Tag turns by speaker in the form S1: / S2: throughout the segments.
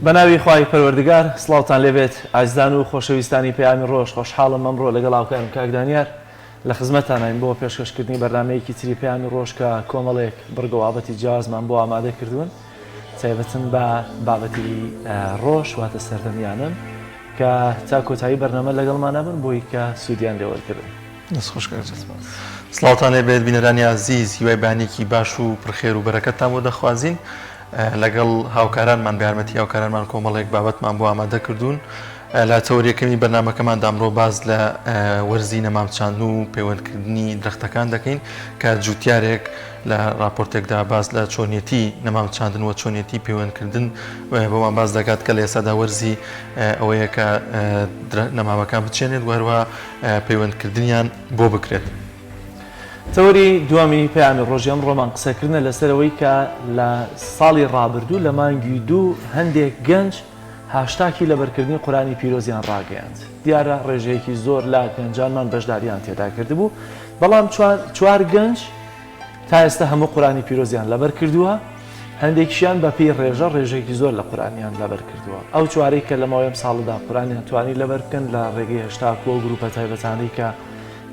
S1: بەناوی خوای پەروەردگار سڵاوتان لێبێت ئازیزان و خۆشەویستانی پەیامی ڕۆژ خۆشحاڵم ئەمڕۆ لەگەڵ هاوکارم کاک دانیار لە خزمەتتانین بۆ پێشکەشکردنی بەرنامەیەکی تری پەیامی ڕۆژ کە کۆمەڵێک بڕگە و بابەتی جیاوازمان بۆ ئامادە کردوون تایبەتن بە بابەتی ڕۆژ واتە سەردەمیانن کە تا کۆتایی بەرنامە لەگەڵمانە بن بۆی کە سوودیان لێ وەرگرن.
S2: دەست خۆش کاک جەلال. سڵاوتان لێ بێت بینەرانی ئازیز هیوای بەیانێکی باش و پڕخێر و بەرەکەتتان بۆ دەخوازین لەگەڵ هاوکارانمان بە یارمەتی هاوکارانمان کۆمەڵێک بابەتمان بۆ ئامادە کردوون لە تەوەر یەکەمی بەرنامەکەماندا ئەمڕۆ باس لە وەرزی نەمام چاندن و پەیوەندکردنی درەختەکان دەکەین کە جوتیارێک لە راپۆرتێکدا باس لە چۆنیەتی نەمام چاندن و چۆنیەتی پەیوەندکردن بۆمان باس دەکات کە لە ئێستادا وەرزی ئەوەیە کە نەمامەکان بچێنێت و هەروەها پەیوەندکردنیان بۆ بکرێت.
S1: تەوەری دووەمی پەیامی ڕۆژی ئەمڕۆمان قسەکردنە لەسەر ئەوەی کە لە ساڵی ڕابردوو لە مانگی دوو هەندێک گەنج هاشتاکی لەبەرکردنی قورئانی پیرۆزیان ڕاگەیاند. دیارە ڕێژەیەکی زۆر لە گەنجانمان بەشداریان تێدا کردبوو، بەڵام چوار گەنج تا ئێستا هەموو قورئانی پیرۆزیان لەبەر کردووە، هەندێکیشیان بە پێی ڕێژە ڕێژەیەکی زۆر لە قورئانیان لەبەر کردووە. ئەو چوارەی کە لە ماوەی ئەم ساڵەدا قورئانیان توانی لەبەر بکەن لە ڕێگەی هەشتاک و ئەو گرووپە تایبەتانەی کە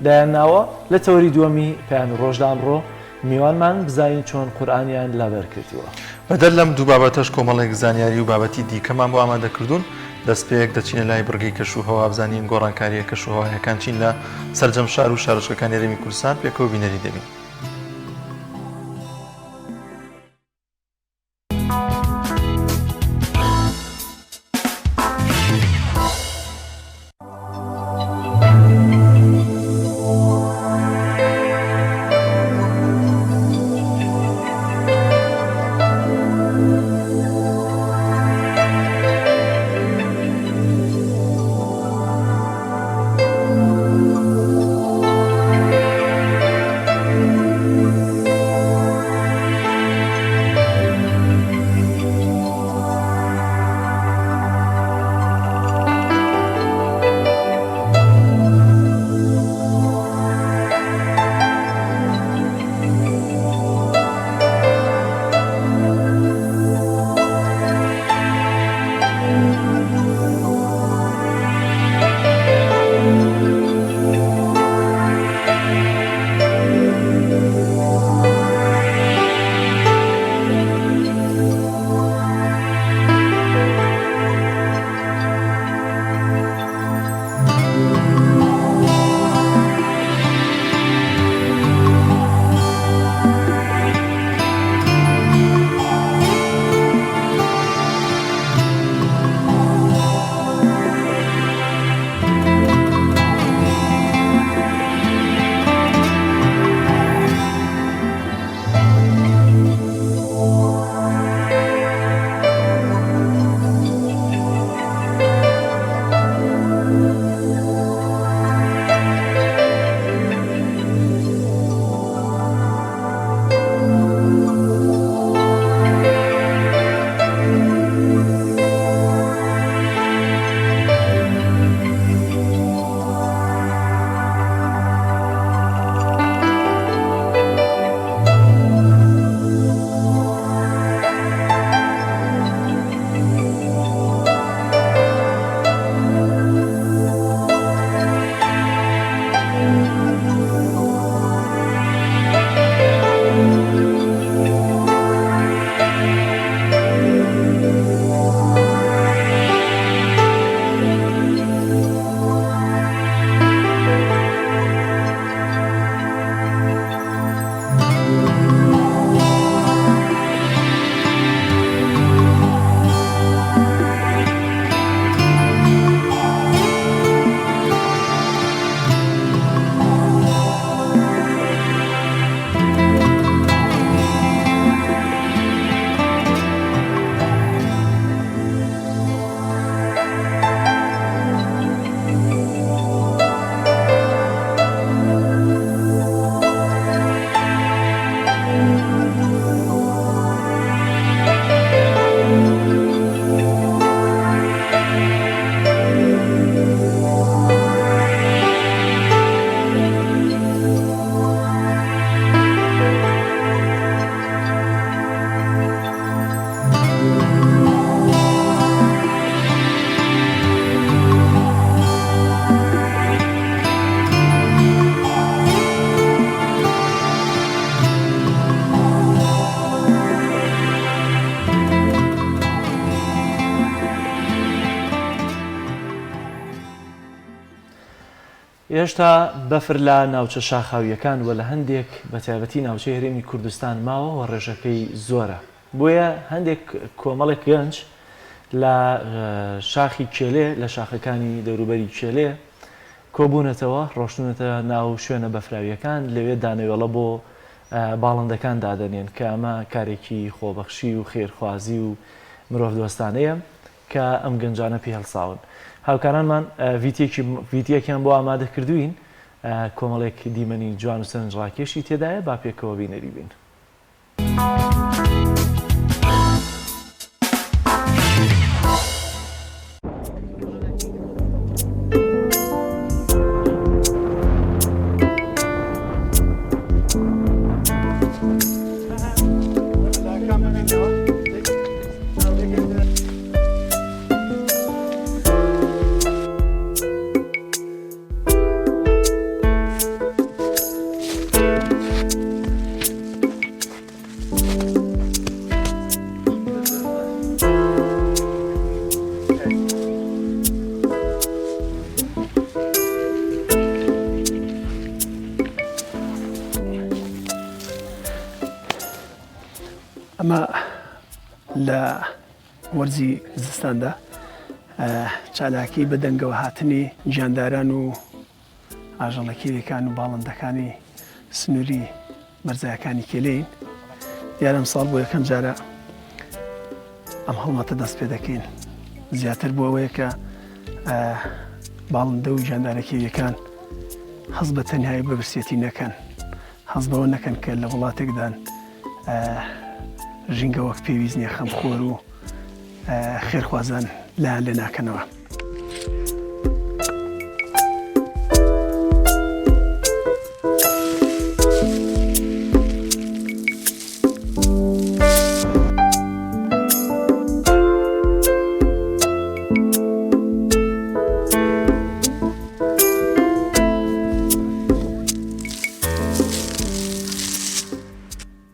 S1: دایانناوە، لە تەوەری دووەمی پەیامی ڕۆژدا ئەمڕۆ میوانمان بزانین چۆن قورئانیان لەبەر کردووە.
S2: بەدەر لەم دوو بابەتەش کۆمەڵێک زانیاری و بابەتی دیکەمان بۆ ئامادە کردوون، دەستپێک دەچینە لای بڕگەی کەش و هەوا بزانین گۆڕانکارییە کەش و هەوایەکان چین لە سەرجەم شار و شارۆچکەکانی هەرێمی کوردستان، پێکەوە بینەری دەبین.
S1: هێشتا بەفر لە ناوچە شاخاوییەکان و لە هەندێک بە تایبەتی ناوچەی هەرێمی کوردستان ماوە و ڕێژەکەی زۆرە، بۆیە هەندێک کۆمەڵێک گەنج لە شاخی کێلێ لە شاخەکانی دەوروبەری کێلێ کۆبوونەتەوە، ڕۆشتوونەتە ناو شوێنە بەفراوییەکان، لەوێ دانەوێڵە بۆ باڵندەکان دادەنێن کە ئەمە کارێکی خۆبەخشی و خێرخوازی و مرۆڤدۆستانەیە. کە ئەم گەنجانە پێی هەڵساون. هاوکارانمان ڤیتیەکی ڤیتیەکیان بۆ ئامادە کردووین، کۆمەڵێک دیمەنی جوان و سەرنجڕاکێشی تێدایە، با پێکەوە بینەری بین.
S3: ئەمە لە وەرزی زستاندا چالاکی بە دەنگەوە هاتنی گیانداران و ئاژەڵە کێویەکان و باڵندەکانی سنووری بەرزایەکانی کێلین دیارە ئەمساڵ بۆ یەکەم جارە ئەم هەڵمەتە دەست پێ دەکەین زیاتر بۆ ئەوەیە کە باڵندە و گیاندارە کێویەکان هەست بە تەنهایی بە برسێتی نەکەن هەست بەوە نەکەن کە لە وڵاتێکدان ژینگە وەک پێویست نییە خەمخۆر و خێرخوازان لایان لێ ناکەنەوە.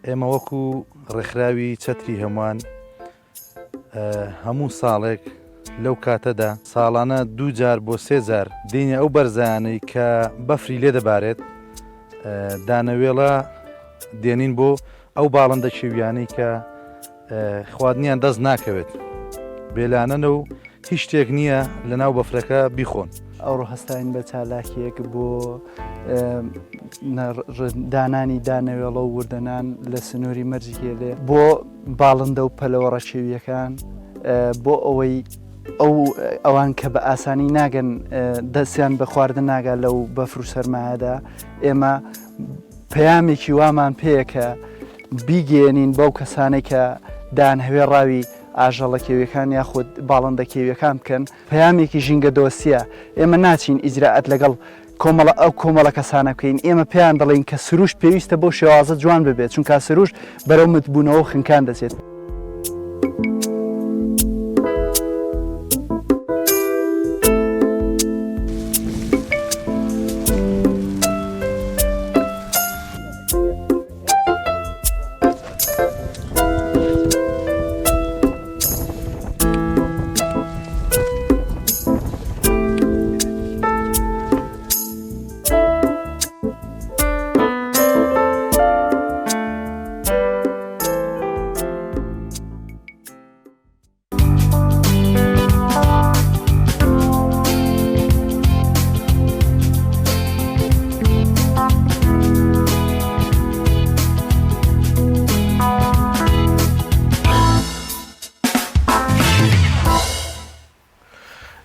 S4: ئێمە وەکو ڕێکخراوی چەتری هەمووان هەموو ساڵێک لەو کاتەدا ساڵانە دوو جار بۆ سێ جار دێنە ئەو بەرزانەی کە بەفری لێ دەبارێت دانەوێڵە دێنین بۆ ئەو باڵندە کێویانەی کە خواردنیان دەست ناکەوێت بێلانەنە و هیچ شتێک نییە لەناو بەفرەکە بیخۆن.
S5: ئەوڕۆ هەستاین بە چالاکییەک بۆ دانانی دانەوێڵە و وردەنان لە سنووری مەرجی کێلێ بۆ باڵندە و پەلەوەڕە کێوییەکان بۆ ئەوەی ئەو ئەوان کە بە ئاسانی ناگەن دەستیان بە خواردن ناگا لەو بەفر و سەرمایەدا ئێمە پەیامێکی وامان پێیە کە بیگەیەنین بەو کەسانەی کە دەیانهەوێ ڕاوی ئاژەڵە کێویەکان یاخود باڵندە کێویەکان بکەن، پەیامێکی ژینگە دۆستیە، ئێمە ناچین ئیجرائەت لەگەڵ کۆمەڵە ئەو کۆمەڵە کەسانە بکەین، ئێمە پێیان دەڵێین کە سروشت پێویستە بەو شێوازە جوان ببێت، چونکا سروشت بەرەو متبوونەوە و خنکان دەچێت.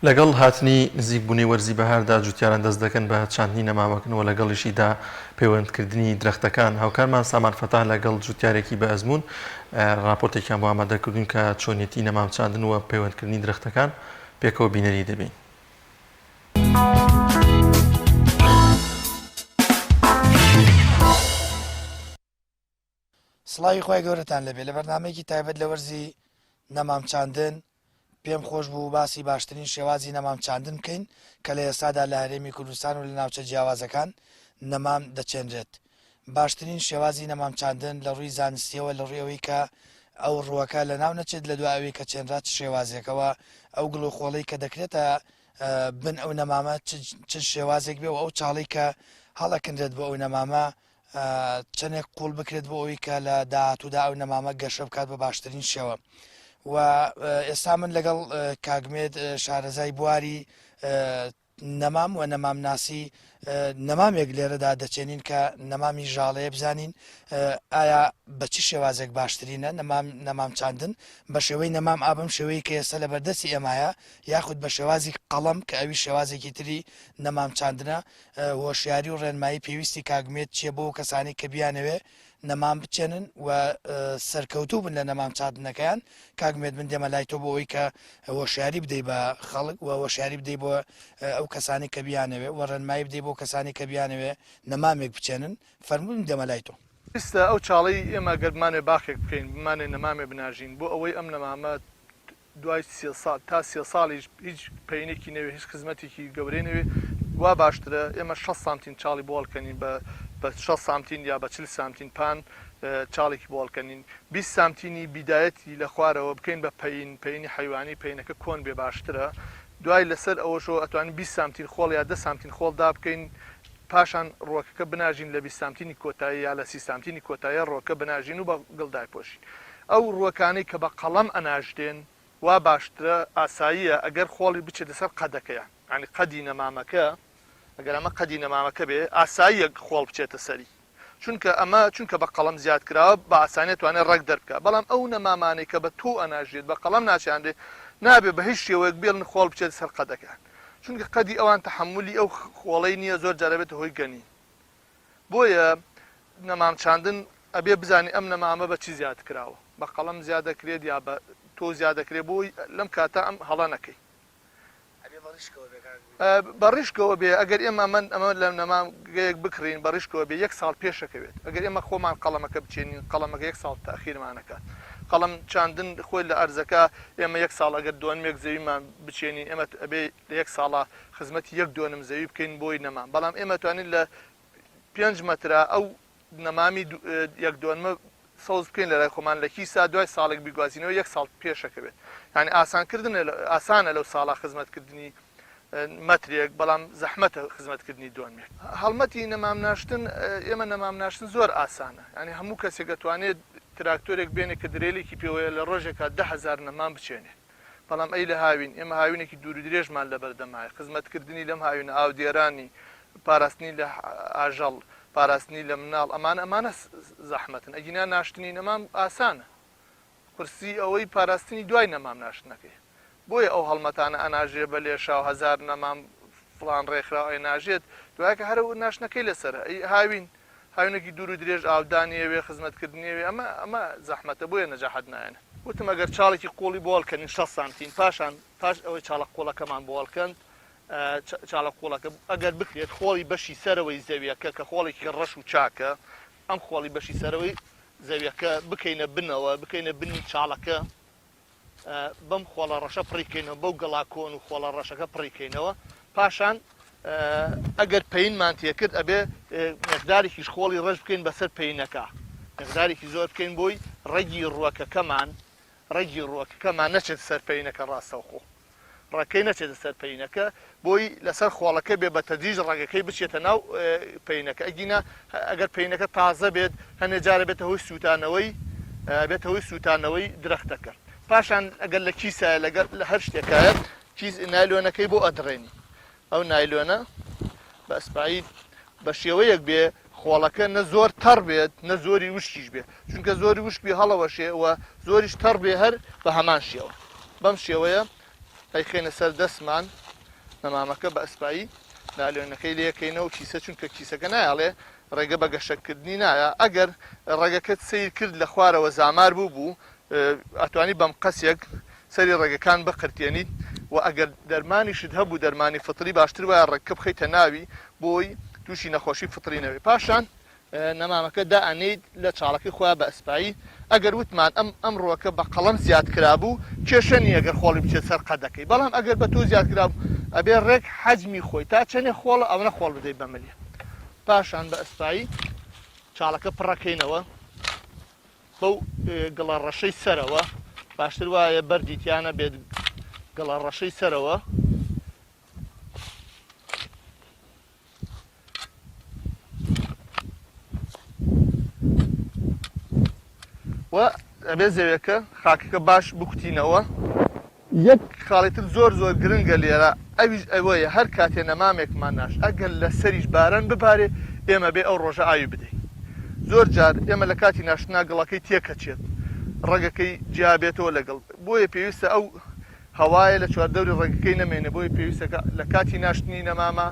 S2: لەگەڵ هاتنی نزیکبوونەی وەرزی بەهاردا جوتیاران دەست دەکەن بە چاندنی نەمامەکن و لەگەڵیشیدا پەیوەندکردنی درەختەکان. هاوکارمان سامان فەتاح لەگەڵ جوتیارێکی بە ئەزموون ڕاپۆرتێکیان بۆ ئامادە کردوون کە چۆنیەتی نەمام چاندن و پەیوەندکردنی درەختەکان پێکەوە بینەری دەبین.
S6: سڵاوی خوای گەورەتان لێبێ لە بەرنامەیەکی تایبەت لە وەرزی نەمام چاندن پێم خۆش بوو باسی باشترین شێوازی نەمام چاندن بکەین کە لە ئێستادا لە هەرێمی کوردستان و لە ناوچە جیاوازەکان نەمام دەچێنرێت باشترین شێوازی نەمام چاندن لە ڕووی زانستیەوە لە ڕووی ئەوەی کە ئەو ڕووەکە لە ناو نەچێت لە دوای ئەوەی کە چێنرا چ شێوازێکەوە ئەو گڵ و خۆڵەی کە دەکرێتە بن ئەو نەمامە چ شێوازێک بێ و ئەو چاڵی کە هەڵەکنرێت بۆ ئەو نەمامە چەندێک قوڵ بکرێت بۆ ئەوی کە لە داهاتوودا ئەو نەمامە گەشە بکات بە باشترین شێوە و ئێستا من لەگەڵ کاگمێت شارەزای بواری نەمام و نەمامناسی نەمامێک لێرەدا دەچێنین کە نەمامی ژاڵەیە بزانین ئایا بە چ شێوازێک باشترینە نەمام نەمام چاندن بە شێوەی نەمام ئابم شێوەی کە ئێستا لە بەردەستی ئێمایە یاخود بە شێوازی قەڵەم کە ئەوی شێوازێکی تری نەمام چاندنە هۆشیاری و ڕێنمایی پێویستی کاک مێد چیە بۆ کەسانی کە بیانەوێ نەمام بچێنن و سەرکەوتوو بن لە نەمام چاندنەکەیان کاک مێد من دێمە لای تۆ بۆ ئەوەی کە هۆشیاری بدەی بە خەڵک و هۆشیاری بدەی بۆ ئەو کەسانی کە بیانەوێ و ڕێنمایی بدەی بۆ کەسانی کە بیانەوێ نەمامێک بچێنن فەرموون دێمە لای تۆ.
S7: ئیستا ئەو چاڵەی ئێمە گەر بمانەوێ باخێک بکەین بمانەوێ نەمامێ بناژین بۆ ئەوەی ئەم نەمامە دوای سێ ساڵ تا سێ ساڵیش هیچ پەینێکی نەوێ هیچ خزمەتێکی گەورەی نەوێ وا باشترە ئێمە 6 سانتین چاڵی بۆ هەڵکەنین بە بە 6 سانتین یا بە 40 سانتین پان چاڵێکی بۆ هەڵکەنین 20 سانتینی بیدایەتی لە خوارەوە بکەین بە پەین پەینی حەیوانی پەینەکە کۆن بێ باشترە دوای لەسەر ئەوەشەوە ئەتوانین 20 سانتین خۆڵ یا 10 سانتین خۆڵ دابکەین پاشان ڕوەکەکە بناژین لە 20 سانتینی کۆتایی یا لە سی سانتینی کۆتاییە ڕوەکە بناژین و بە گڵ دایپۆشین. ئەو ڕووەکانەی کە بە قەڵەم ئەناژرێن وا باشترە ئاساییە ئەگەر خۆڵی بچێتە سەر قەدەکەیان یانی قەدی نەمامەکە ئەگەر ئەمە قەدی نەمامەکە بێ ئاساییە خۆڵ بچێتە سەری چونکە ئەمە چونکە بە قەڵەم زیاد کراوە بە ئاسانی ئەتوانێت ڕەگ دەربکا بەڵام ئەو نەمامانەی کە بە تۆو ئەناژرێت بە قەڵەم ناچێنرێ نابێ بە هیچ شێوەیەک بێڵن خۆڵ بچێتە سەر قەدەکەیان چونکە قەدی ئەوان تەحەمولی ئەو خۆڵەی نییە زۆر جار ئەبێتە هۆی گەنین بۆیە نەمام چاندن ئەبێ بزانی ئەم نەمامە بە چی زیاد کراوە بە قەڵەم زیاد دەکرێت یا بە تۆو زیاد دەکرێت بۆی لەم کاتە ئەم هەڵە نەکەی.
S6: ئەبێ بە ڕیشکەوە بێ کاک بیر.
S7: بە ڕیشکەوە بێ ئەگەر ئێمە ئەمە ئەمە لە نەمام گەیەک بکڕین بە ڕیشکەوە بێ یەک ساڵ پێشەکەوێت ئەگەر ئێمە خۆمان قەڵەمەکە بچێنین قەڵەمەکە یەک ساڵ تاخیرمان ئەکات قەڵەم چاندن خۆی لە ئەرزەکە ئێمە یەک ساڵ ئەگەر دۆنمێک زەویمان بچێنین ئێمە ئەبێ لە یەک ساڵا خزمەتی یەک دۆنم زەوی بکەین بۆی نەمام بەڵام ئێمە توانین لە پێنج مەترا ئەو نەمامی یەک دۆنمە سەوز بکەین لەلای خۆمان لە کیسا دوای ساڵێک بیگوازینەوە یەک ساڵ پێشەکەوێت یعنی ئاسانکردنە ئاسانە لەو ساڵا خزمەتکردنی مەترێک بەڵام زەحمەتە خزمەتکردنی دۆنمێک هەڵمەتی نەمام ناشتن ئێمە نەمام ناشتن زۆر ئاسانە یعنی هەموو کەسێک ئەتوانێت تراکتۆرێک بێنێ کە درێلێکی پێوەیە لە ڕۆژێکا 10000 نەمام بچێنێ بەڵام ئەی لە هاوین؟ ئێمە هاوینێکی دوورودرێژمان لەبەردەمایە، خزمەتکردنی لەم هاوینە، ئاودێرانی، پاراستنی لە ئاژەڵ، پاراستنی لە مناڵ، ئەمانە ئەمانە زەحمەتن، ئەگینا ناشتنی نەمام ئاسانە، قورسی ئەوەی پاراستنی دوای نەمام ناشتنەکەیە. بۆیە ئەو هەڵمەتانە ئەناژێ بە لێشاو هەزار نەمام فڵان ڕێکخراو ئەیناژێت، دوایەکە هەر ناشتنەکەی لەسەرە. ئەی هاوین؟ هاوینێکی دوور و درێژ ئاودانی ئەوێ، خزمەتکردنی ئەوێ، ئەمە ئەمە زەحمەتە، بۆیە نەجاحەت نایەنێ. وتم ئەگەر چاڵێکی قوڵی بۆ هەڵکەنین 60 سانتین، پاشان پاش ئەوەی چاڵە قوڵەکەمان بۆ هەڵکەند، چاڵە قوڵەکە ئەگەر بکرێت خۆڵی بەشی سەرەوەی زەویەکە کە خۆڵێکی ڕەش و چاکە، ئەم خۆڵی بەشی سەرەوەی زەویەکە بکەینە بنەوە، بکەینە بنی چاڵەکە، بەم خۆڵە ڕەشە پڕی کەینەوە، بەو گەڵا کۆن و خۆڵە ڕەشەکە پڕی کەینەوە، پاشان ئەگەر پەینمان تێکرد ئەبێ مقدارێکیش خۆڵی ڕەش بکەین بەسەر پەینەکە، مقدارێکی زۆر بکەین بۆی ڕەگی ڕوەکەکەمان ڕەگی ڕوەکەکەمان نەچێتە سەر پەینەکە ڕاستەوخۆ. ڕەگەکەی نەچێتە سەر پەینەکە بۆی لەسەر خۆڵەکە بێ بە تەدریج ڕەگەکەی بچێتە ناو پەینەکە ئەگینا ئەگەر پەینەکە تازە بێت هەنێ جارە بێتە هۆی سووتانەوەی بێتە هۆی سووتانەوەی درەختەکە پاشان ئەگەر لە کیسایە لەگەر لە هەر شتێکایە کیس نایلۆنەکەی بۆ ئەدڕێنی ئەو نایلۆنە بە ئەسپایی بە شێوەیەک بێ خۆڵەکە نە زۆر تەڕ بێت نە زۆری وشکیش بێ چونکە زۆری وشک بێ هەڵەوەشێ و زۆریش تەڕ بێ هەر بە هەمان شێوە بەم شێوەیە ئەیخەینە سەر دەستمان نەمامەکە بە ئەسپایی نالۆنەکەی لێکەینەوە کیسە چونکە کیسەکە نایەڵێ ڕێگە بە گەشەکردنی نایە ئەگەر ڕەگەکەت سەیر کرد لە خوارەوە زامار بوو بوو ئەتوانی بەم قەسێک سەری ڕەگەکان بقرتێنیت و ئەگەر دەرمانیشت هەبوو دەرمانی فطری باشتر وایە ڕەگکە بخەیتە ناوی بۆی تووشی نەخۆشی فطری نەبێت پاشان نەمامەکە دائەنێیت لە چاڵەکەی خۆیا بە ئەسپایی ئەگەر وتمان ئەم ئەم ڕووەکە بە قەڵەم زیاد کرابوو کێشە نییە گەر خۆڵی بچێت سەر قەدەکەی بەڵام ئەگەر بە تۆ زیاد کرابوو ئەبێ ڕێک حەجمی خۆی تا چەنێ خۆڵە ئەوەنە خۆڵ بدەیت بە ملی پاشان بە ئەسپایی چاڵەکە پڕەکەینەوە بەو گڵە ڕەشەی سەرەوە باشتر وایە بەردی تیانە بێت گڵە ڕەشەی سەرەوە. و ئەبێ زەویەکە خاکەکە باش بکوتینەوە. یەک خاڵی تر زۆر زۆر گرنگە لێرە ئەویش ئەوەیە هەر کاتێ نەمامێکمان ناشت ئەگەر لەسەریش باران ببارێ ئێمە بێ ئەو ڕۆژە ئاوی بدەین. زۆر جار ئێمە لە کاتی ناشتنا گڵەکەی تێکەچێت ڕەگەکەی جیا بێتەوە لەگەڵ بۆیە پێویستە ئەو هەوایە لە چواردەوری ڕەگەکەی نەمێنێ بۆیە پێویستە کە لە کاتی ناشتنی نەمامە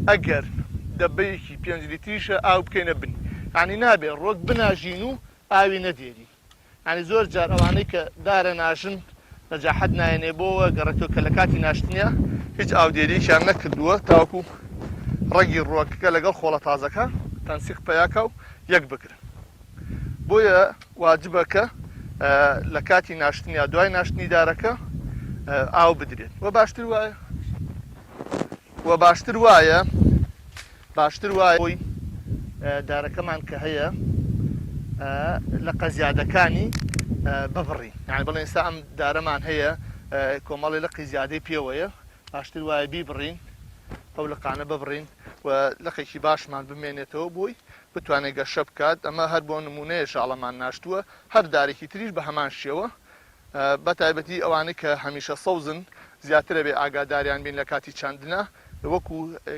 S7: ئەگەر دەبەیەکی پێنج لیتریشە ئاو بکەینە بنی یانی نابێ ڕۆک بناژین و ئاوی نەدێرین یانی زۆر جار ئەوانەی کە دارە ناژن نەجاحەت نایەنێ بۆوە گەڕێتەوە کە لە کاتی ناشتنیا هیچ ئاودێریەکیان نەکردووە تاوەکو ڕەگی ڕووەکەکە لەگەڵ خۆڵە تازەکە تەنسیق پەیاکا و یەک بگرن بۆیە واجبە کە لە کاتی ناشتن یا دوای ناشتنی دارەکە ئاو بدرێت و باشتر وایە و باشتر وایە باشتر وایە بۆی دارەکەمان کە هەیە لە قەزیادەکانی ببڕین یعنی بڵێن ئێستا ئەم دارەمان هەیە کۆمەڵی لقی زیادەی پێوەیە باشتر وایە بیبڕین ئەو لقانە ببڕین و لقێکی باشمان بمێنێتەوە بۆی بتوانێت گەشە بکات، ئەمە هەر بۆ نموونەیە شاڵەمان ناشتووە، هەر دارێکی تریش بە هەمان شێوە، بە تایبەتی ئەوانەی کە هەمیشە سەوزن زیاتر ئەبێ ئاگاداریان بین لە کاتی چاندنا وەکو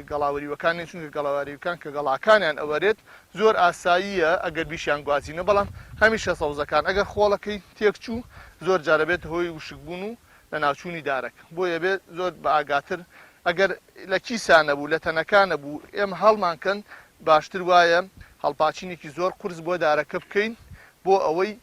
S7: گەڵاوەریوەکان نین، چونکە گەڵاوەریوەکان کە گەڵاکانیان ئەوەرێت زۆر ئاساییە ئەگەر بیشیان گوازینەوە، بەڵام هەمیشە سەوزەکان ئەگەر خۆڵەکەی تێکچوو زۆر جار ئەبێتە هۆی وشکبوون و لەناوچوونی دارەکە بۆیە بێ زۆر بە ئاگاتر ئەگەر لە کیسا نەبوو لە تەنەکا نەبوو ئێمە هەڵمان کەن باشتر وایە هەڵپاچینێکی زۆر قورس بۆ دارەکە بکەین بۆ ئەوەی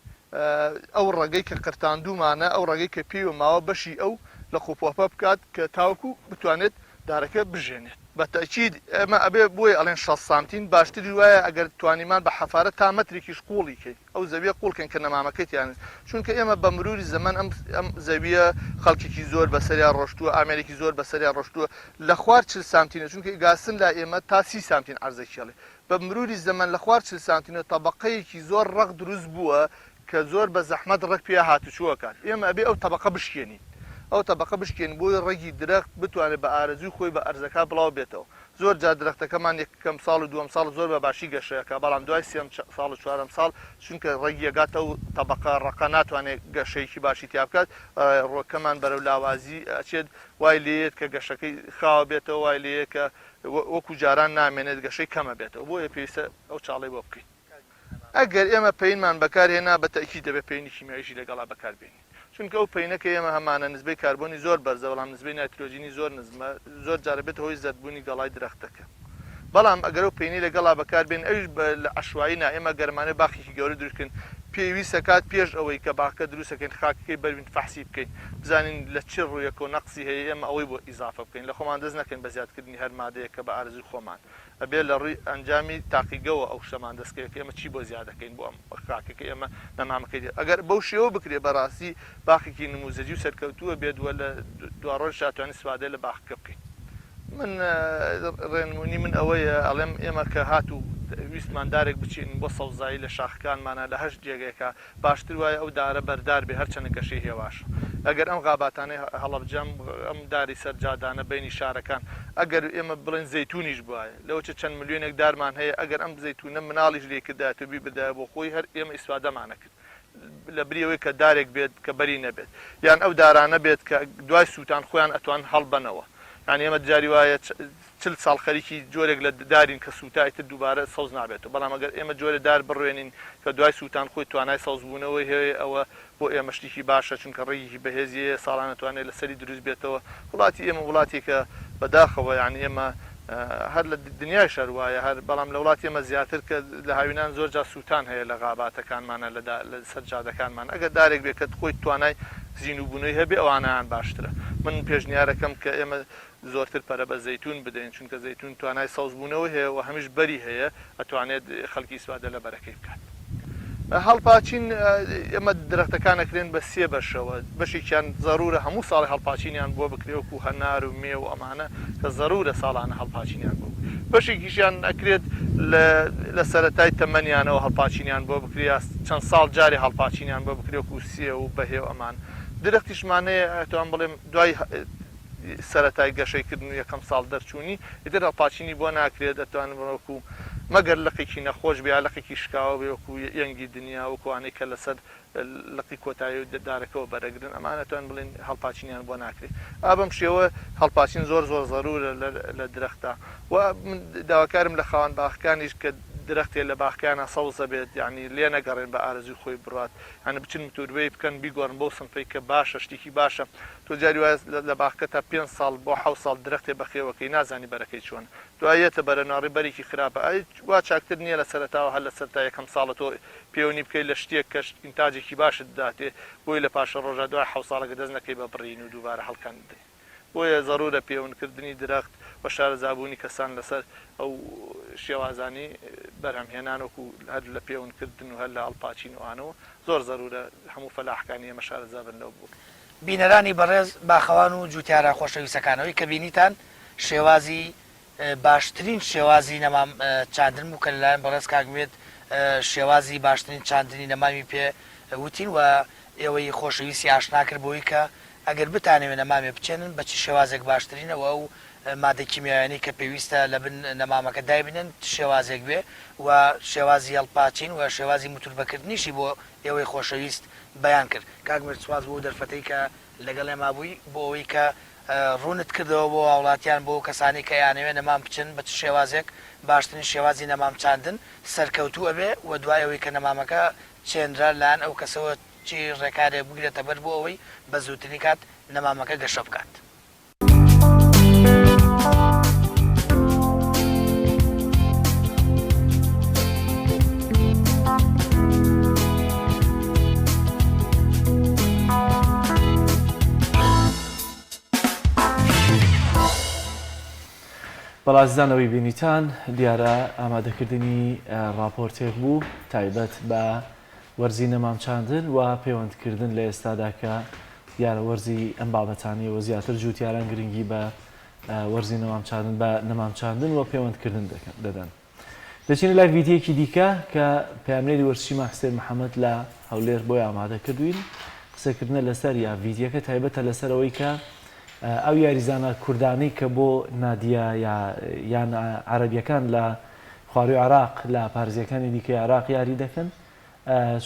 S7: ئەو ڕەگەی کە قرتاندوومانە ئەو ڕەگەی کە پێوە ماوە بەشی ئەو لە قوپۆپە بکات کە تاوەکو بتوانێت دارەکە بژێنێت. بە تەئکید ئێمە ئەبێ بۆیە ئەڵێن 60 سانتین باشتری وایە ئەگەر توانیمان بە حەفارە تا مەترێکیش قوڵی کەین. ئەو زەویە قوڵ کەین کە نەمامەکەی تیا نشت چونکە ئێمە بە مروری زەمەن ئەم ئەم زەویە خەڵکێکی زۆر بەسەریا ڕۆشتووە ئامێرێکی زۆر بەسەریا ڕۆشتووە لە خوار 40 سانتینە چونکە گاسن لا ئێمە تا سی سانتین عەرزە کێڵێ بە مروری زەمەن لە خوار 40 سانتینە تەبەقەیەکی زۆر ڕەق دروست بووە کە زۆر بە زەحمەت ڕەگ پیا هاتوچۆ ئەکات ئێمە ئەبێ ئەو تەبەقە بشکێنین ئەو تەبەقە بشکێنین بۆی ڕەگی درەخت بتوانێت بە ئارەزووی خۆی بە ئەرزەکە بڵاو بێتەوە زۆر جار درەختەکەمان یەکەم ساڵ و دووەم ساڵ زۆر بە باشی گەشە ئەکا بەڵام دوای سێم ساڵ و چوارەم ساڵ چونکە ڕەگی ئەگاتە ئەو تەبەقە ڕەقە ناتوانێت گەشەیەکی باشی تیا بکات ڕوەکەمان بەرەو لاوازی ئەچێت وای لێیەت کە گەشەکەی خاوە بێتەوە وای لێیە کە وەکو جاران نامێنێت گەشەی کەمە بێتەوە بۆیە پێویستە ئەو چاڵەی بۆ بکەین. ئەگەر ئێمە پەینمان بەکار هێنا بە تەئکید دەبێت پەینی کیمیاویشی لەگەڵا بەکار بێنین چونکە ئەو پەینە کە ئێمە هەمانە نسبەی کاربۆنی زۆر بەرزە بەڵام نسبەی نایترۆجینی زۆر نزمە زۆر جار ئەبێتە هۆی زەردبوونی گەڵای درەختەکە بەڵام ئەگەر ئەو پەینەی لەگەڵا بەکار بێنین ئەویش بە لە عەشوایی نا ئێمە گەرمانەوێ باخێکی گەورە دروست کەین پێویستە کات پێش ئەوەی کە باخەکە دروست ئەکەین خاکەکەی بەربین فەحسی بکەین بزانین لە چ ڕوویەکەوە نەقسی هەیە ئێمە ئەوەی بۆ ئیزافە بکەین لە خۆمان دەست نەکەین بە زیادکردنی هەر مادەیەک کە بە ئارەزووی خۆمان ئەبێ لە ڕووی ئەنجامی تاقیگەوە ئەو شتەمان دەست کەوێت کە ئێمە چی بۆ زیاد دەکەین بۆ ئەم خاکە کە ئێمە نەمامەکەی دێت ئەگەر بەو شێوە بکرێت بەڕاستی باخێکی نموزەجی و سەرکەوتووە بێت و لە دواڕۆژیشا توانین ئیستفادە لە باخەکە بکەین. من ڕێنمونی من ئەوەیە ئەڵێم ئێمە کە هات و ویستمان دارێک بچێنین بۆ سەوزایی لە شاخەکانمانا لە هەر جێگەیەکا باشتر وایە ئەو دارە بەردار بێ هەرچەنە گەشەی هێواشە. ئەگەر ئەم غاباتانەی هەڵەبجە ئەم ئەم داری سەر جادانە بەینی شارەکان ئەگەر ئێمە بڵێین زەیتونیش بوایە لەوەچە چەند ملیۆنێک دارمان هەیە ئەگەر ئەم زەیتونە مناڵیش لێی کردایەت و بیبردایە بۆ خۆی هەر ئێمە ئیسفادەمان ئەکرد لە بری ئەوەی کە دارێک بێت کە بەری نەبێت یان ئەو دارانە بێت کە دوای سووتان خۆیان ئەتوان هەڵبەنەوە یانی ئێمە جاری وایە 40 ساڵ خەریکی جۆرێک لە دارین کە سووتا ئیتر دووبارە سەوز نابێتەوە بەڵام ئەگەر ئێمە جۆرێ دار بڕوێنین کە دوای سووتان خۆی توانای سەوزبوونەوەی هەیە ئەوە بۆ ئێمە شتێکی باشە چونکە ڕەگێکی بەهێزی هەیە ساڵانە توانێت لەسەری دروست بێتەوە وڵاتی ئێمە وڵاتێکە بەداخەوە یانی ئێمە هەر لە دنیایش هەر وایە هەر بەڵام لە وڵاتی ئێمە زیاتر کە لە هاوینان زۆر جار سووتان هەیە لە غاباتەکانمانە لە لە سەر جادەکانمان ئەگەر دارێک بێ کە خۆی توانای زینووبوونەوەی هەبێ ئەوانەیان باشترە من پێشنیارەکەم کە ئێمە زۆرتر پەرە بە زەیتوون بدەین چونکە زەیتوون توانای سەوزبوونەوەی هەیە و هەمیش بەری هەیە ئەتوانێت خەلکی ئیسفادە لە بەرەکەی بکات. هەڵپاچین، ئێمە درەختەکان ئەکرێن بە سێ بەشەوە، بەشێکیان زەرورە هەموو ساڵێ هەڵپاچینیان بۆ بکرێ وەکو هەنار و مێو و ئەمانە کە زەرورە ساڵانە هەڵپاچینیان بۆ بکرێ، بەشێکیشیان ئەکرێت لە لە سەرەتای تەمەنیانەوە هەڵپاچینیان بۆ بکرێ یا چەند ساڵ جارێ هەڵپاچینیان بۆ بکرێ وەکو سێو و بەهێ و ئەمان. درەختیشمان هەیە ئەتوانم بڵێم دوای سەرەتای گەشەی کردن و یەکەم ساڵ دەرچوونی ئیتر هەڵپاچینی بۆ ناکرێت ئەتوانن بڵێن وەکو. مەگەر لقێکی نەخۆش بێ یا لقێکی شکاوە بێ وەکو یەنگی دنیا وەکو ئەوانەی کە لەسەر لقی کۆتایی و دارەکەوە بەرەگرن ئەمانە ئەتوانین بڵێین هەڵپاچینیان بۆ ناکرێ ئا بەم شێوە هەڵپاچین زۆر زۆر زەرورە لە درەختا و من داواکارم لە خاوەن باخەکانیش کە درەختێ لە باخەکەیانا سەوز ئەبێت یانی لێ نەگەڕێن بە ئارەزووی خۆی بڕات یانی بچن متوربەی بکەن بیگۆڕن بەو سنفەی کە باشە شتێکی باشە تۆ جاری وایە لە باخەکەتا پێنج ساڵ بۆ حەوت ساڵ درەختێ بەخێوەکەی نازانی بەرەکەی چۆنە دوای یەتە بەرە ناڕی بەرێکی خراپە ئەی وا چاکتر نییە لە سەرەتاوە هەر لە سەرتا یەکەم ساڵە تۆ پێونی بکەی لە شتێک کە ئینتاجێکی باشت بداتێ بۆی لە پاشە ڕۆژا دوای حەوت ساڵەکە دەست نەکەی بە بڕین و دووبارە هەڵکەندنی بۆیە زەرورە پێون کردنی درەخت و شارەزابوونی کەسان لەسەر ئەو شێوازانی بەرهەم هێنان وەکو هەر لە پێون کردن و هەر لە هەڵپاچین و ئانەوە زۆر زەرورە هەموو فەلاحەکانی ئێمە شارەزا بن لەو
S6: بینەرانی بەڕێز باخەوان و جوتیارە خۆشەویستەکان ئەوەی کە بینیتان شێوازی باشترین شێوازی نەمام چاندن بوو کە لەلایەن بەڕێز کاک مێد شێوازی باشترین چاندنی نەمامی پێ وتین و ئێوەی خۆشەویستی ئاشنا کرد بۆی کە ئەگەر بتانەوێ نەمامێ بچێنن بە چ شێوازێک باشترینە و ئەو مادە کیمیاویانەی کە پێویستە لە بن نەمامەکە دایبنێن چ شێوازێک بێ و شێوازی هەڵپاچین و شێوازی موتوربەکردنیشی بۆ ئێوەی خۆشەویست بەیان کرد. کاک مێرد سوپاس بۆ ئەو دەرفەتەی کە لەگەڵ ئێمە بووی بۆ ئەوەی کە ڕوونت کردەوە بۆ هاوڵاتیان بۆ ئەو کەسانەی کە ئەیانەوێ نەمام بچن بە چ شێوازێک باشترین شێوازی نەمام چاندن سەرکەوتوو ئەبێ و دوای ئەوەی کە نەمامەکە چێنرا لایەن ئەو کەسەوە چی ڕێکارێک بگرێتە بەر بۆ ئەوەی بە زووترین کات نەمامەکە گەشە بکات.
S1: بەڵێ ئازیزان ئەوەی بینیتان دیارە ئامادەکردنی ڕاپۆرتێک بوو تایبەت بە وەرزی نەمام چاندن و پەیوەندکردن لە ئێستادا کە دیارە وەرزی ئەم بابەتانەیە و زیاتر جووتیاران گرنگی بە وەرزی نەمام چاندن بە نەمام چاندن و پەیوەندکردن دەدەن. دەچینە لای ڤیدیۆیەکی دیکە کە پەیامنێری وەرزشیمان حسێن محەمەد لە هەولێر بۆی ئامادە کردوین قسەکردنە لەسەر یا ڤیدیۆکە تایبەتە لەسەر ئەوەی کە ئەو یاریزانە کوردانەی کە بۆ نادیە یا یان عەرەبیەکان لە خواروی عێراق لە پارێزگەکانی دیکەی عێراق یاری دەکەن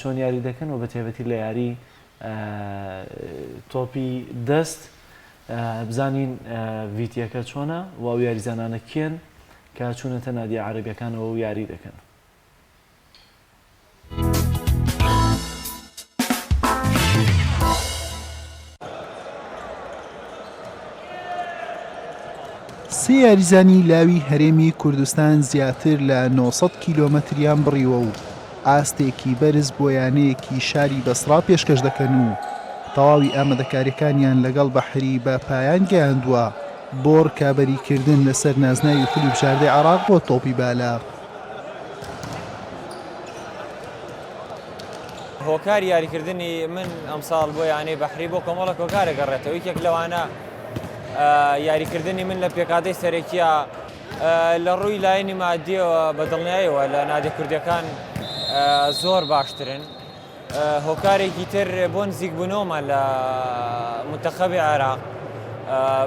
S1: چۆن یاری دەکەن و بە تایبەتی لە یاری تۆپی دەست بزانین ڤیتیەکە چۆنە و ئەو یاریزانانە کێن کە چوونەتە نادیە عەرەبیەکانەوە و یاری دەکەن.
S8: سێ یاریزانی لاوی هەرێمی کوردستان زیاتر لە 900 کیلۆمەتریان بڕیوە و ئاستێکی بەرز بۆ یانەیەکی شاری بەسڕا پێشکەش دەکەن و تەواوی ئامادەکاریەکانیان لەگەڵ بەحری بە پایان گەیاندووە بۆ ڕکابەریکردن لەسەر نازناوی خولی بژاردەی عێراق بۆ تۆپی بالە.
S9: هۆکاری یاریکردنی من ئەمساڵ بۆ یانەی بەحری بۆ کۆمەڵێک هۆکار ئەگەڕێتەوە، یەکێک لەوانە یاریکردنی من لە پێکهاتەی سەرەکیە لە ڕووی لایەنی مادیەوە بە دڵنیایەوە لە نادی کوردیەکان زۆر باشترن. هۆکارێکی تر بۆ نزیکبوونەوەمان لە منتەخەبی عێراق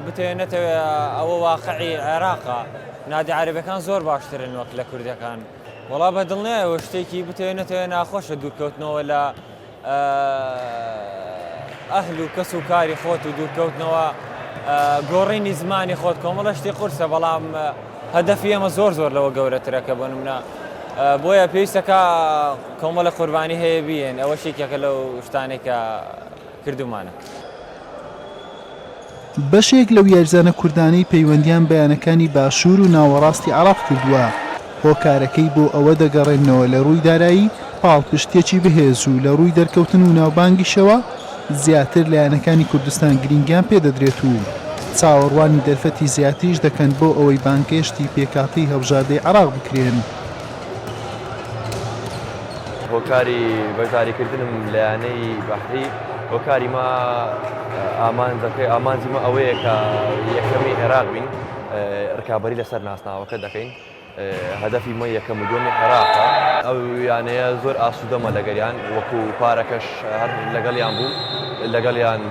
S9: بتەوێ نەتەوێ ئەوە واقعی عێراقە نادی عەرەبەکان زۆر باشترن وەک لە کوردەکان وەڵا بە دڵنیایەوە شتێکی بتەوێ نەتەوێ ناخۆشە دوورکەوتنەوە لە ئەهل و کەس و کاری خۆت و دوورکەوتنەوە گۆڕینی زمانی خۆت کۆمەڵە شتی قورسە بەڵام هەدەفی ئێمە زۆر زۆر لەوە گەورەترە کە بۆ نمونە بۆیە پێویستەکە کۆمەڵە قوربانی هەیە بیێن ئەوە شێکێکە لەو شتانێک کە کردومانە.
S8: بەشێک لەو یاریزانە کوردانەی پەیوەندیان بە یانەکانی باشوور و ناوەڕاستی عێراق کردووە، هۆکارەکەی بۆ ئەوە دەگەڕێننەوە لە رووی دارایی پاڵپشتییەکی بەهێز و لە رووی دەرکەوتن و ناوبانگیشەوە زیاتر لە یانەکانی کوردستان گرینگیان پێدەدرێت و چاوەڕوانی دەرفەتی زیاتریش دەکەن بۆ ئەوەی بانگهێشتی پێکهاتەی هەڵبژاردەی عێراق بکرێن.
S10: هۆکاری بەشداریکردنم لە یانەی بەحری هۆکاری ما ئامانجەکەی ئامانجی مە ئەوەیە کە یەکەمی عێراق بین ڕکابی لەسەر ناسناوەکە دەکەین هەدەفی مە یەکەم و دووەمی عێراقە ئەو یانەیە زۆر ئاسوودەمە لەگەریان وەکو پارەکەش هەر لەگەڵیان بوو لەگەڵیان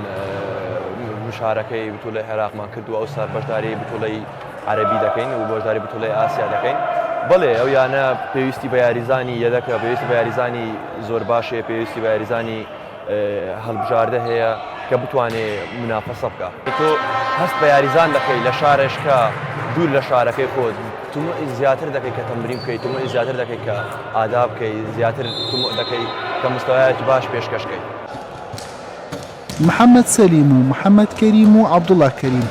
S10: مشارەکەی بتوڵی عێراقمان کردو ئەو سار بەشداری بتوڵی عەرەبی دەکەین و بەشداری بتوڵی ئاسیا دەکەین. بەڵێ ئەو یانە پێویستی بە یاریزانی یەدەکە، پێویستی بە یاریزانی زۆر باش هەیە، پێویستی بە یاریزانی هەڵبژاردە هەیە کە بتوانێ منافەسە بکا. تۆ هەست بە یاریزان دەکەی لە شارێش کە دوور لە شارەکەی خۆت، تموعی زیاتر دەکەی کە تەمرین بکەی، تموعی زیاتر دەکەی کە ئادا بکەی، زیاتر تموع دەکەی کە مستەوایەکی باش پێشکەش کەی.
S8: محەمەد سەلیم و محەمەد کەریم و عەبدوڵا کەریم،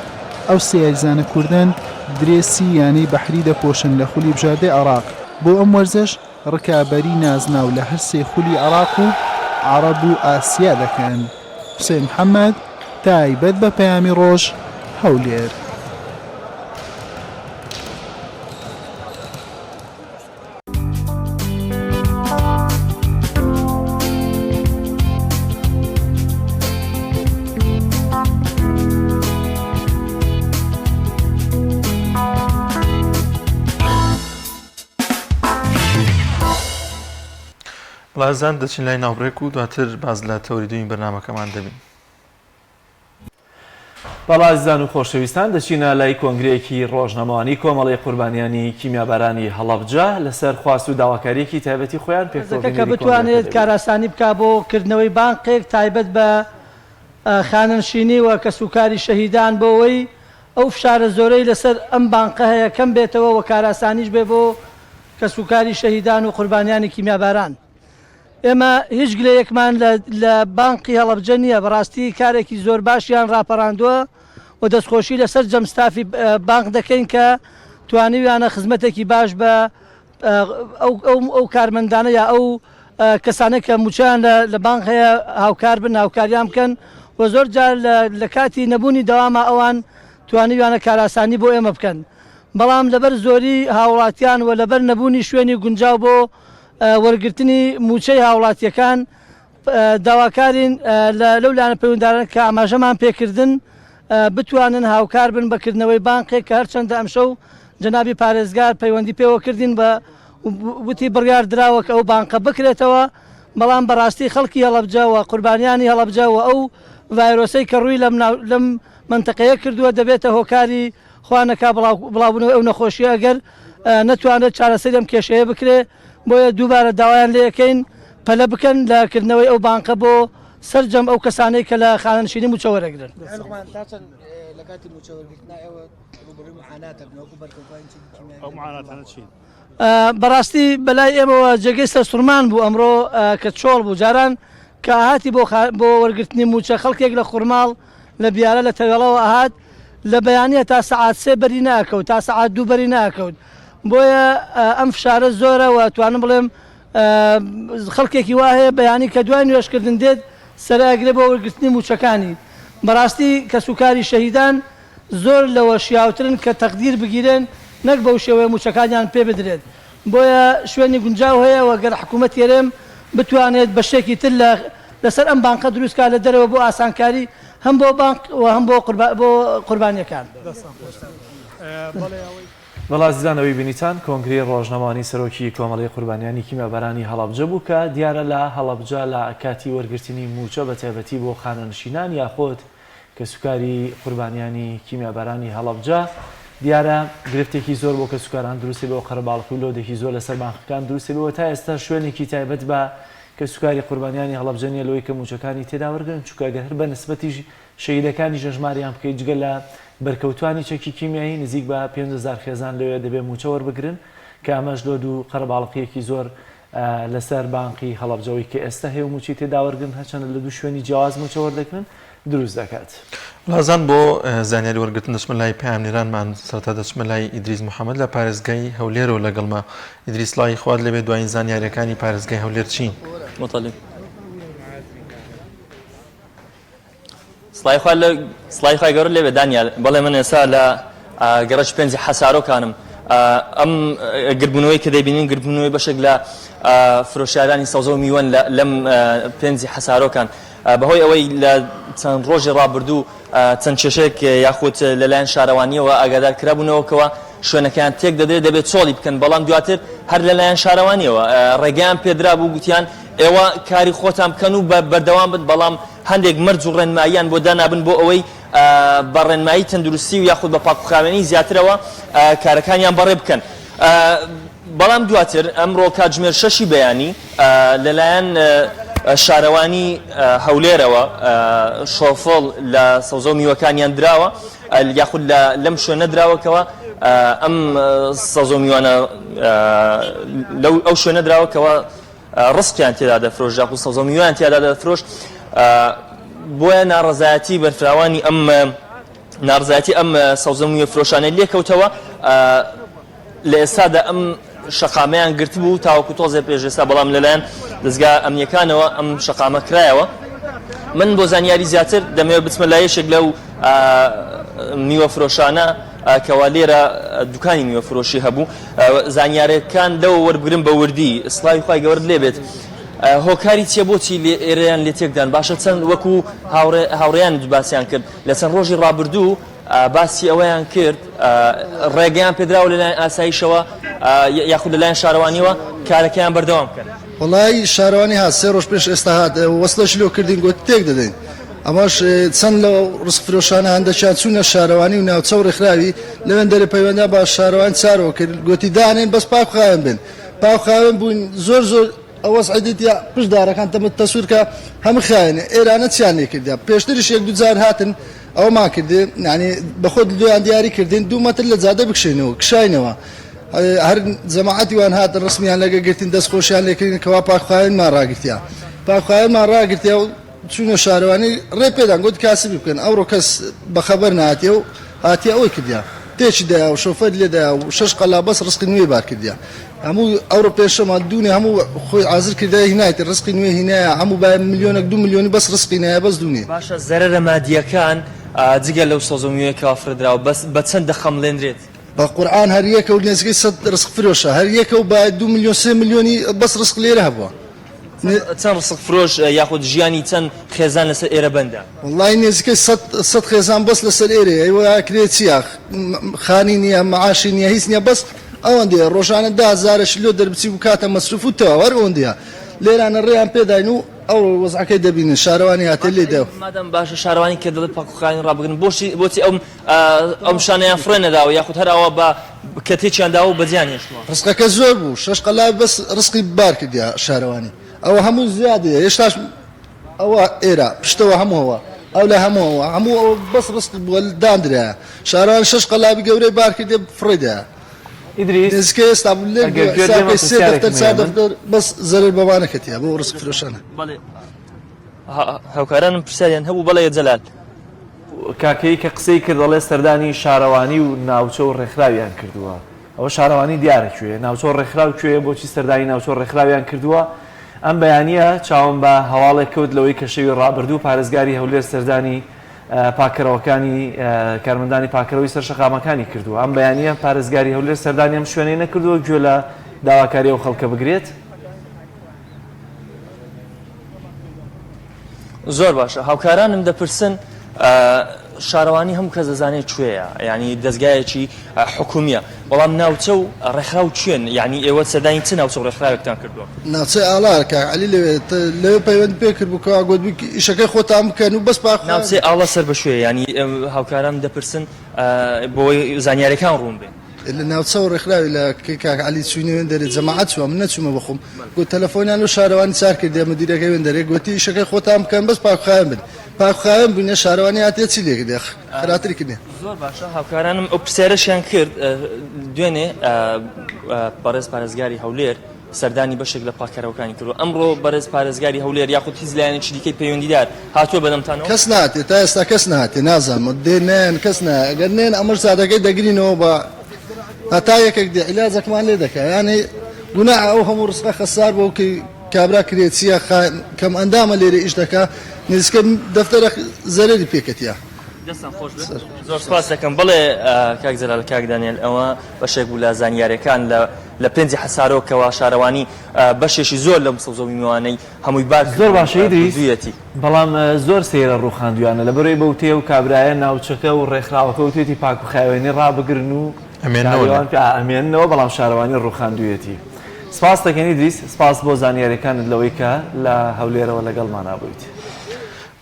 S8: ئەو سێ یاریزانە کوردەن درێسی یانەی بەحری دەپۆشن لە خولی بژاردەی عێراق، بۆ ئەم وەرزەش رکابەری نازناو لە هەرسێ خولی عێراق و عەڕەب و ئاسیا دەکەن. حوسێن محەمەد، تایبەت بە پەیامی ڕۆژ، هەولێر.
S2: بەڵێزان دەچین لای ناوبڕێک و دواتر باس لە تەوەری دوومی بەرنامەکەمان دەبین.
S1: بەڵێ ئازیزان و خۆشەویستان دەچینە لای کۆنگرەیەکی ڕۆژنامەوانی کۆمەڵەی قوربانیانی کیمیابارانی هەڵەبجە لەسەر خواست و داواکارییەکی تایبەتی خۆیان پێکەوە
S11: ڕێزەکە کە
S1: بینەری کۆنگرەکە
S11: بتوانێت
S1: دەبین.
S11: کارئاسانی بکا بۆ کردنەوەی بانقێک تایبەت بە خانەنشینی و کەسوکاری شەهیدان بۆ ئەوەی ئەو فشارە زۆرەی لەسەر ئەم بانقە هەیە کەم بێتەوە و کارئاسانیش بێ بۆ کەسوکاری شەهیدان و قوربانیانی کیمیاباران. ئێمە هیچ گلەیەکمان لە لە بانقی هەڵەبجە نییە، بەڕاستی کارێکی زۆر باشیان ڕاپەڕاندووە و دەستخۆشی لە سەرجەم ستافی بانق دەکەین کە توانیویانە خزمەتێکی باش بە ئەو ئەو ئەو کارمەندانە یا ئەو کەسانەی کە مووچەیان لە لە بانق هەیە هاوکار بن هاوکاریان بکەن و زۆر جار لە لە کاتی نەبوونی دەواما ئەوان توانیویانە کارئاسانی بۆ ئێمە بکەن بەڵام لەبەر زۆری هاوڵاتیان و لەبەر نەبوونی شوێنی گونجاو بۆ وەرگرتنی مووچەی هاوڵاتییەکان، داواکارین لەو لایەنە پەیوەندیدارانە کە ئاماژەمان پێکردن بتوانن هاوکار بن بە کردنەوەی بانقێک کە هەرچەندە ئەمشەو جەنابی پارێزگار پەیوەندی پێوە کردین بە وتی بڕیار دراوە کە ئەو بانقە بکرێتەوە بەڵام بەڕاستی خەڵکی هەڵەبجە و قوربانیانی هەڵەبجە و ئەو ڤایرۆسەی کە ڕووی لەم لەم مەنتەقەیە کردووە دەبێتە هۆکاری خوا نەکا بڵاوبوونەوەی ئەو نەخۆشییە ئەگەر نەتوانرێت چارەسەری ئەم کێشەیە بکرێ، بۆیە دووبارە داوایان لێ ئەکەین پەلە بکەن لە کردنەوەی ئەو بانقە بۆ سەرجەم ئەو کەسانەی کە لە خانەنشینی مووچە وەرەگرن. بەڕاستی بەلای ئێمەوە جێگەی سەرسوڕمان بوو ئەمڕۆ کە چۆڵ بوو، جاران کە ئەهاتی بۆ وەرگرتنی مووچە خەڵکێک لە خورماڵ لە بیارە لە تەوێڵەوە ئەهات لە بەیانیە تا سەعات سێ بەری نەئەکەوت تا سەعات دوو بەری نەئەکەوت بۆیە ئەم فشارە زۆرە و توانم بڵێم خەڵکێکی وا هەیە بەیانی کە دوای نوێژکردن دێت سەرە ئەگرێ بۆ وەرگرتنی مووچەکانی بەڕاستی کەسوکاری شەهیدان زۆر لەوە شیاوترن کە تەقدیر بگیرێن نەک بەو شێوەیە مووچەکانیان پێ بدرێت بۆیە شوێنی گونجاو هەیە و گەر حکوومەتی هەرێم بتوانێت بەشێکی تر لە لەسەر ئەم بانقە دروست کا لە دەرەوە بۆ ئاسانکاری هەم بۆ بانق و هەم بۆ بۆ قوربانیەکان.
S1: بەڵێ ئازیزان ئەوەی بینیتان کۆنگرەی ڕۆژنامەوانی سەرۆکی کۆمەڵەی قوربانیانی کیمیابارانی هەڵەبجە بوو کە دیارە لە هەڵەبجە لە کاتی وەرگرتنی مووچە بە تایبەتی بۆ خانەنشینان یاخود کەسوکاری قوربانیانی کیمیابارانی هەڵەبجە، دیارە گرفتێکی زۆر بۆ کەسوکاران دروست دەبێت و قەرەباڵخی و لۆدێکی زۆر لەسەر بانقەکان دروست دەبێت و تا ئێستا شوێنێکی تایبەت بە کەسوکاری قوربانیانی هەڵەبجە نییە لەوەی کە مووچەکانی تێدا وەرگرن چونکە ئەگەر هەر بە نسبەتیش شەهیدەکانیش ئەژماریان بکەیت جگە لە بەرکەوتوانی چەکی کیمیایی نزیک بە 5000 خێزان لەوێ دەبێت مووچە وەربگرن کە ئەمەش لۆد و قەرەباڵخییەکی زۆر لەسەر بانقی هەڵەبجە ئەوەی کە ئێستا هەیە و مووچەی تێدا وەرگرن هەرچەندە لە دوو شوێنی جیاواز مووچە وەردەگرن دروست دەکات.
S2: لازان بۆ زانیاری وەرگرتن دەچمە لای پەیامنێرانمان سەرەتا دەچمە لای ئیدریس محەمەد لە پارێزگای هەولێرەوە لەگەڵمە ئیدریس سڵاوی خوات لێبێ دوایین زانیاریەکانی پارێزگای هەولێر چین؟
S12: مطلب. سڵاوی خوا لە سڵاوی خوای گەورە لێبێ دانیال بەڵێ من ئێستا لە گەڕەکی پێنجی حەسارۆکانم ئەم گردبوونەوەی کە دەیبینین گردبوونەوەی بەشێک لە فرۆشیارانی سەوزە و میوەن لەم پێنجی حەسارۆکان بەهۆی ئەوەی لە چەند ڕۆژی ڕابردوو چەند کێشەیەک یاخود لەلایەن شارەوانیەوە ئاگادار کرابوونەوەکەوە شوێنەکەیان تێک دەدرێت دەبێت چۆڵی بکەن بەڵام دواتر هەر لەلایەن شارەوانیەوە ڕێگەیان پێدرابوو گوتیان ئێوە کاری خۆتان بکەن و بەردەوام بن بەڵام هەندێک مەرج و ڕێنماییان بۆ دانابن بۆ ئەوەی بە ڕێنمایی تەندروستی و یاخود بە پاکوخاوێنی زیاترەوە کارەکانیان بەڕێ بکەن. بەڵام دواتر ئەمڕۆ کاتژمێر شەشی بەیانی لەلایەن شارەوانی هەولێرەوە شۆفڵ لە سەوزە و میوەکانیان دراوە یاخود لەم شوێنە دراوەکەوە ئەم سەوزە و میوانە لەو ئەو شوێنە دراوەکەوە ڕسقیان تێدا دەفرۆشت یاخود سەوزە و میوەیان تیادا دەفرۆشت بۆیە ناڕەزایەتی بەرفراوانی ئەم ناڕزایەتی ئەم سەوزە میوە فرۆشانەی لێکەوتەوە لە ئێستادا ئەم شەقامەیان گرتبوو تاوەکو تۆزێ پێش ئێستا بەڵام لەلایەن دەزگا ئەمنیەکانەوە ئەم شەقامە کرایەوە من بۆ زانیاری زیاتر دەمەوێت بچمە لای یەکێک لەو میوە فرۆشانە کەوا لێرە دوکانی میوە فرۆشی هەبوو زانیارەکان لەوە وەربگرم بە وردی سڵاوی خوای گەورەت لێبێت هۆکاری چیە بۆچی ئێرەیان لێ تێکدان باشە چەند وەکو هاوڕێیان باسیان کرد لە چەند ڕۆژی ڕابردوو باسی ئەوەیان کرد ڕێگەیان پێدراوە لەلایەن ئاسایشەوە یاخود لەلایەن شارەوانیەوە کارەکەیان بەردەوام بکەن.
S13: وەڵایی شارەوانی هات سێ ڕۆژ پێش ئێستا هات وەسڵەشی لۆ کردین گۆتی تێک دەدەین ئەمەش چەند لەو ڕزق فرۆشانە هەندەکیان چوونە شارەوانی و ناوچە و ڕێکخراوی لەوێن دەرێ پەیوەندیان بە شارەوانی چارەوە کرد گۆتی دانێن بەس پاک خاوێن بن پاک خاوێن بووین زۆر زۆر ئەوەس عیدیتیا پشت دارەکان تەمە تەسوور کە هەموو خاوێنێ ئێرانە چیان لێ کردیا پێشتریش یەک دوو جار هاتن ئەوەمان کردێ یانی بەخۆت لۆیان دیاری کردین دوو مەتر لە جادە بکشێنەوە کشاینەوە هەر جەماعەتی وان هاتن ڕسمیان لەگە گرتین دەست خۆشیان لێکردین کەوا پاکخاوێنمان ڕاگرتیا پاکخاوێنمان ڕاگرتیا و چوونە شارەوانی ڕێ پێدان گوت کاسبی بکەن ئەوڕۆ کەس بەخەبەر ناتێ و هاتیە ئەوەی کردیا تێکی دایا و شۆفەر لێدایا و شەش قەلا بەس ڕسقی نوێی بار کردیا هەموو ئەوڕۆ پێشەما دوونێ هەموو خۆی عازر کردای هینایتی ڕسقی نوێ هینایە هەموو بای ملیۆنەک دوو ملیۆنی بەس ڕسقی نایە بەس دوونێ.
S12: باشە زەرەرە مادیەکان جگە لەو سەوزە میوەیە کەوا فرێدراوە بەس بە چەند دەخەمڵێنرێت؟
S13: بە قورعان هەر یەکەو نێزیکەی سەت ڕسق فرۆشە هەر یەکەو بای دوو ملیۆن سێ ملیۆنی بەس ڕسق لێرە هەبووە.
S12: چەند ڕسق فرۆش یاخود ژیانی چەند خێزان لەسەر ئێرە بەندە؟
S13: وەڵای نێزیکەی سەت سەت خێزان بەس لەسەر ئێرەیە ئەی وەیا کرێ چیە خانی نیە معاشی نیە هیچ نیە بەس ئەوەندەیە ڕۆژانە دە هەزارەشی لۆ دەربچی بکاتە مەسروف و تەواو هەر ئەوەندەیە لێرانە ڕێیان پێداین و ئەو وەزعەکەی دەبینن شارەوانی هاتێ لێی دا.
S12: مادام باشە شارەوانی کە دەڵێت پاکوخاوێن ڕابگرن بۆچی بۆچی ئەو ئەو شانەیان فڕێ نەداوە یاخود هەر ئاوا بە کە تێکیان داوە و بەجێیان هێشتووە؟
S13: ڕزقەکە زۆر بوو شەش قەلاب بەس ڕزقی بار کردیا شارەوانی ئەوە هەموو زیادەیە هێشتاش ئەوە ئێرە پشتەوە هەموو ئەوە ئەو لە هەموو ئەوە هەموو ئەوە بەس ڕزق بووە داندرایە شارەوانی شەش قەلابی گەورەی بار کردێ فڕێ دایە
S1: ئیدریس
S13: نزیکەی ئێستا بوو لێک
S1: ئەگەر گوێت لێمە
S13: ساکەی سێ دەفتەر
S1: پرسیارێکم
S13: چار
S1: هەیە من
S13: دەفتەر بەس زەرەر بەوانە کەتیە بۆ ڕزق فرۆشانە.
S12: بەڵێ هاوکارانم پرسیاریان هەبوو بەڵێ جەلال.
S1: کاکەیی کە قسەی کرد دەڵێ سەردانی شارەوانی و ناوچە و ڕێکخراویان کردووە ئەوە شارەوانی دیارە کوێیە ناوچە و ڕێکخراو کوێیە بۆچی سەردانی ناوچە و ڕێکخراویان کردووە ئەم بەیانییە چاوم بە هەواڵێک کەوت لەوەی کە شەوی ڕابردوو پارێزگاری هەولێر سەردانی پاککەرەوەکانی کارمەندانی پاککەرەوەی سەر شەقامەکانی کردووە ئەم بەیانییە پارێزگاری هەولێر سەردانی ئەم شوێنەی نەکردووە گوێ لە داواکاری ئەو خەڵکە بگرێت.
S12: زۆر باشە هاوکارانم دەپرسن شارەوانی هەموو کەس دەزانێت کوێیە یعنی دەزگایەکی حکومیە بەڵام ناوچە و ڕێکخراو کوێن یعنی ئێوە سەردانی چ ناوچە و ڕێکخراوێکتان کردووە؟
S13: ناوچەی ئاڵا کاک عەلی لەوێ لەوێ پەیوەندی پێ کرد بوو کەوا گۆتبووی ئیشەکەی خۆتان بکەن و بەس پاک
S12: ناوچەی ئاڵا سەر بە کوێیە یعنی هاوکارانم دەپرسن بۆی زانیاریەکان ڕوون بێ.
S13: لە ناوچە و ڕێکخراوی لە کەی کاک عەلی چووینە وێن دەرێ جەماعەت چووە من نەچوومە بەخۆم گوت تەلەفۆنیان لۆ شارەوانی چار کردیە مدیرەکەی وێن دەرێ گوتی ئیشەکەی خۆتان بکەن بەس پاکوخاوێن بن پاکوخاوێن بووینە شارەوانی هاتیە چی لێ کردیە خراپتری کردیە.
S12: زۆر باشە هاوکارانم ئەو پرسیارەشیان کرد دوێنێ بەڕێز پارێزگاری هەولێر سەردانی بەشێک لە پاککەرەوەکانی کردووە، ئەمڕۆ بەڕێز پارێزگاری هەولێر یاخود هیچ لایەنێکی دیکەی پەیوەندیدار هاتووە بەدەمتانەوە؟
S13: کەس نەهاتیە تا ئێستا کەس نەهاتیە نازانم دێن نایەن کەس نایە ئەگەر نێن ئەمەش زادەکەی دەگرینەوە بە هەتا یەکێک دێ عیلاجەکمان لێ دەکا یانێ گوناحە ئەو هەموو ڕزقە خەسار بۆ کەی کابرا کرێچیە کەم ئەندامە لێرە ئیش دەکا نزیکە دەفتەرە زەرەری پێکەتیە.
S12: دەستتان خۆش بێت زۆر سپاس دەکەم بەڵێ کاک جەلال کاک دانیێل ئەوە بەشێک بوو لە زانیاریەکان لە لە پێنجی حەسارۆکەوە شارەوانی بەشێکی زۆر لەم سەوزە و میوانەی هەمووی بار
S1: زۆر باشە ئیدریس
S12: کردوویەتی.
S1: بەڵام زۆر سەیرە ڕووخاندویانە لەبەرئەوەی بە وتەی ئەو کابرایە ناوچەکە و ڕێکخراوەکە وتویەتی پاک و خاوێنی ڕابگرن و
S2: ئەمێننەوە لێ.
S1: ئەمێننەوە بەڵام شارەوانی ڕووخاندویەتی. سپاست دەکەین ئیدریس سپاس بۆ زانیاریەکانت لەوەی کە لە هەولێرەوە لەگەڵمانا بوویت.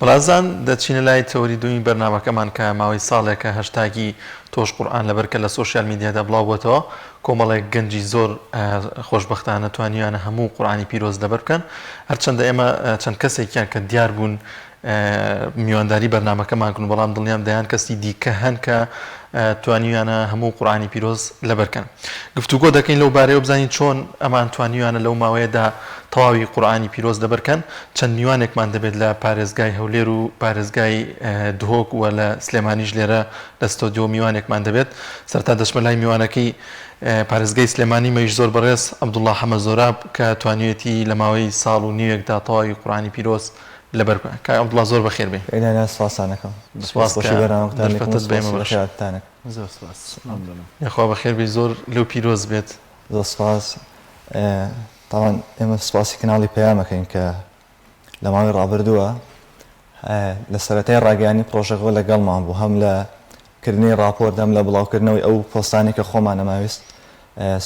S2: بەڕێزان دەچینە لای تەوەری دووەمی بەرنامەکەمان کە ماوەی ساڵێکە هەشتاگی تۆش قورئان لەبەرکە لە سۆشیال میدیادا بڵاو بۆتەوە کۆمەڵێک گەنجی زۆر خۆشبەختانە توانیویانە هەموو قورئانی پیرۆز لەبەر بکەن هەرچەندە ئێمە چەند کەسێکیان کە دیار بوون میوانداری بەرنامەکەمان کردن، بەڵام دڵنیام دەیان کەسی دیکە هەن کە توانیویانە هەموو قورئانی پیرۆز لەبەر کەن. گفتوگۆ دەکەین لەو بارەیەوە بزانین چۆن ئەمان توانیویانە لەو ماوەیەدا تەواوی قورئانی پیرۆز لەبەر کەن. چەند میوانێکمان دەبێت لە پارێزگای هەولێر و پارێزگای دهۆک و لە سلێمانیش لێرە لە ستۆدیۆ میوانێکمان دەبێت. سەرەتا دەچمە لای میوانەکەی پارێزگای سلێمانی مەیش زۆر بەڕێز عەبدوڵڵا حەمە زۆراب کە توانیویەتی لە ماوەی ساڵ و نیوێکدا تەواوی قورئانی پیرۆز لەبەر بکە. کاک عەبدوڵا زۆر بەخێر بێی.
S5: کاک دانیال سوپاستان ئەکەم.
S2: سوپاس
S5: دەستخۆشی
S2: کە
S5: بەرنامەکەتان لێکەم و
S2: دەرفەتت بە ئێمە
S5: سوپاسی
S2: بەخشی.
S5: بەخێرهاتنتان ئەکەم.
S1: زۆر سوپاس مەمنونم.
S2: یاخوا بەخێر بێی زۆر لەو پیرۆز بێت.
S5: زۆر سوپاس. تاوان ئێمە سوپاسی کەناڵی پەیام ئەکەین کە لە ماوەی ڕابردووە لە سەرەتای ڕاگەیاندنی پڕۆژەکەوە لەگەڵمان بوو هەم لە کردنی ڕاپۆرت هەم لە بڵاوکردنەوەی ئەو پۆستانەی کە خۆمان ئەماویست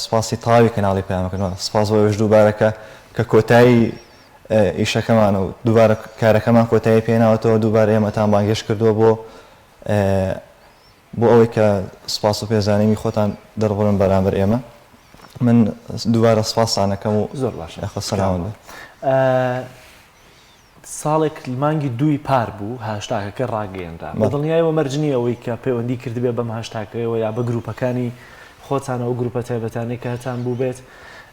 S5: سوپاسی تەواوی کەناڵی پەیام ئەکەین و سوپاس بۆ ئێوەش دووبارە کە کە کۆتایی ئیشەکەمان و دووبارە کارەکەمان کۆتایی پێناوەتەوە دووبارە ئێمەتان بانگهێشت کردووە بۆ بۆ ئەوەی کە سپاس و پێزانینی خۆتان دەربڕن بەرامبەر ئێمە من دووبارە سپاستان ئەکەم و
S1: زۆر باشە
S5: یاخوا سەلامەت بن.
S1: ساڵێک مانگی دووی پار بوو هاشتاگەکە ڕاگەیەنرا. بە دڵنیایەوە مەرج نییە ئەوەی کە پەیوەندی کردبێ بەم هاشتاگەیەوە یا بە گرووپەکانی خۆتان ئەو گرووپە تایبەتانەی کە هەتان بووبێت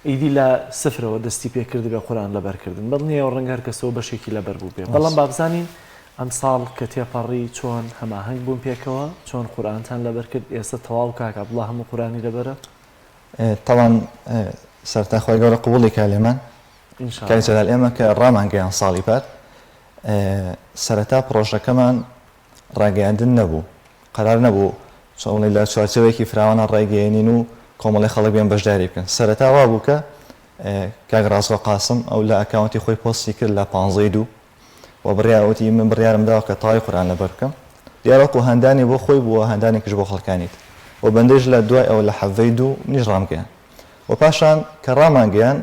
S1: ئیدی لە سفرەوە دەستی پێ کردبێ قورئان لەبەر کردن. بە دڵنیایەوە ڕەنگە هەر کەسەوە بەشێکی لەبەر بووبێ. بەڵام با بزانین ئەمساڵ کە تێپەڕی چۆن هەماهەنگ بوون پێکەوە، چۆن قورئانتان لەبەر کرد، ئێستە تەواو کاک عەبدوڵا هەموو قورئانی لەبەرە؟
S5: تەبعەن سەرەتا خوای گەورە قبوڵی کا لێمان. کاک جەلال ئێمە کە ڕامانگەیاند ساڵی پار سەرەتا پڕۆژەکەمان ڕاگەیاندن نەبوو قەرار نەبوو چۆن بڵێین لە چوارچێوەیەکی فراوانە ڕایگەیەنین و کۆمەڵی خەڵک بێن بەشداری بکەن سەرەتا وا بوو کە کاک ڕازگۆ قاسم ئەو لە ئەکاونتی خۆی پۆستی کرد لە پانزەی دوو و بڕیار وتی من بڕیارم داوە کە تەواوی قورئان لەبەر بکەم دیارە وەکو هاندانی بۆ خۆی بووە هاندانێکیش بۆ خەڵکانی تر و بەندەیش لە دوای ئەوە لە حەڤەی دوو منیش ڕامگەیاند و پاشان کە ڕامانگەیاند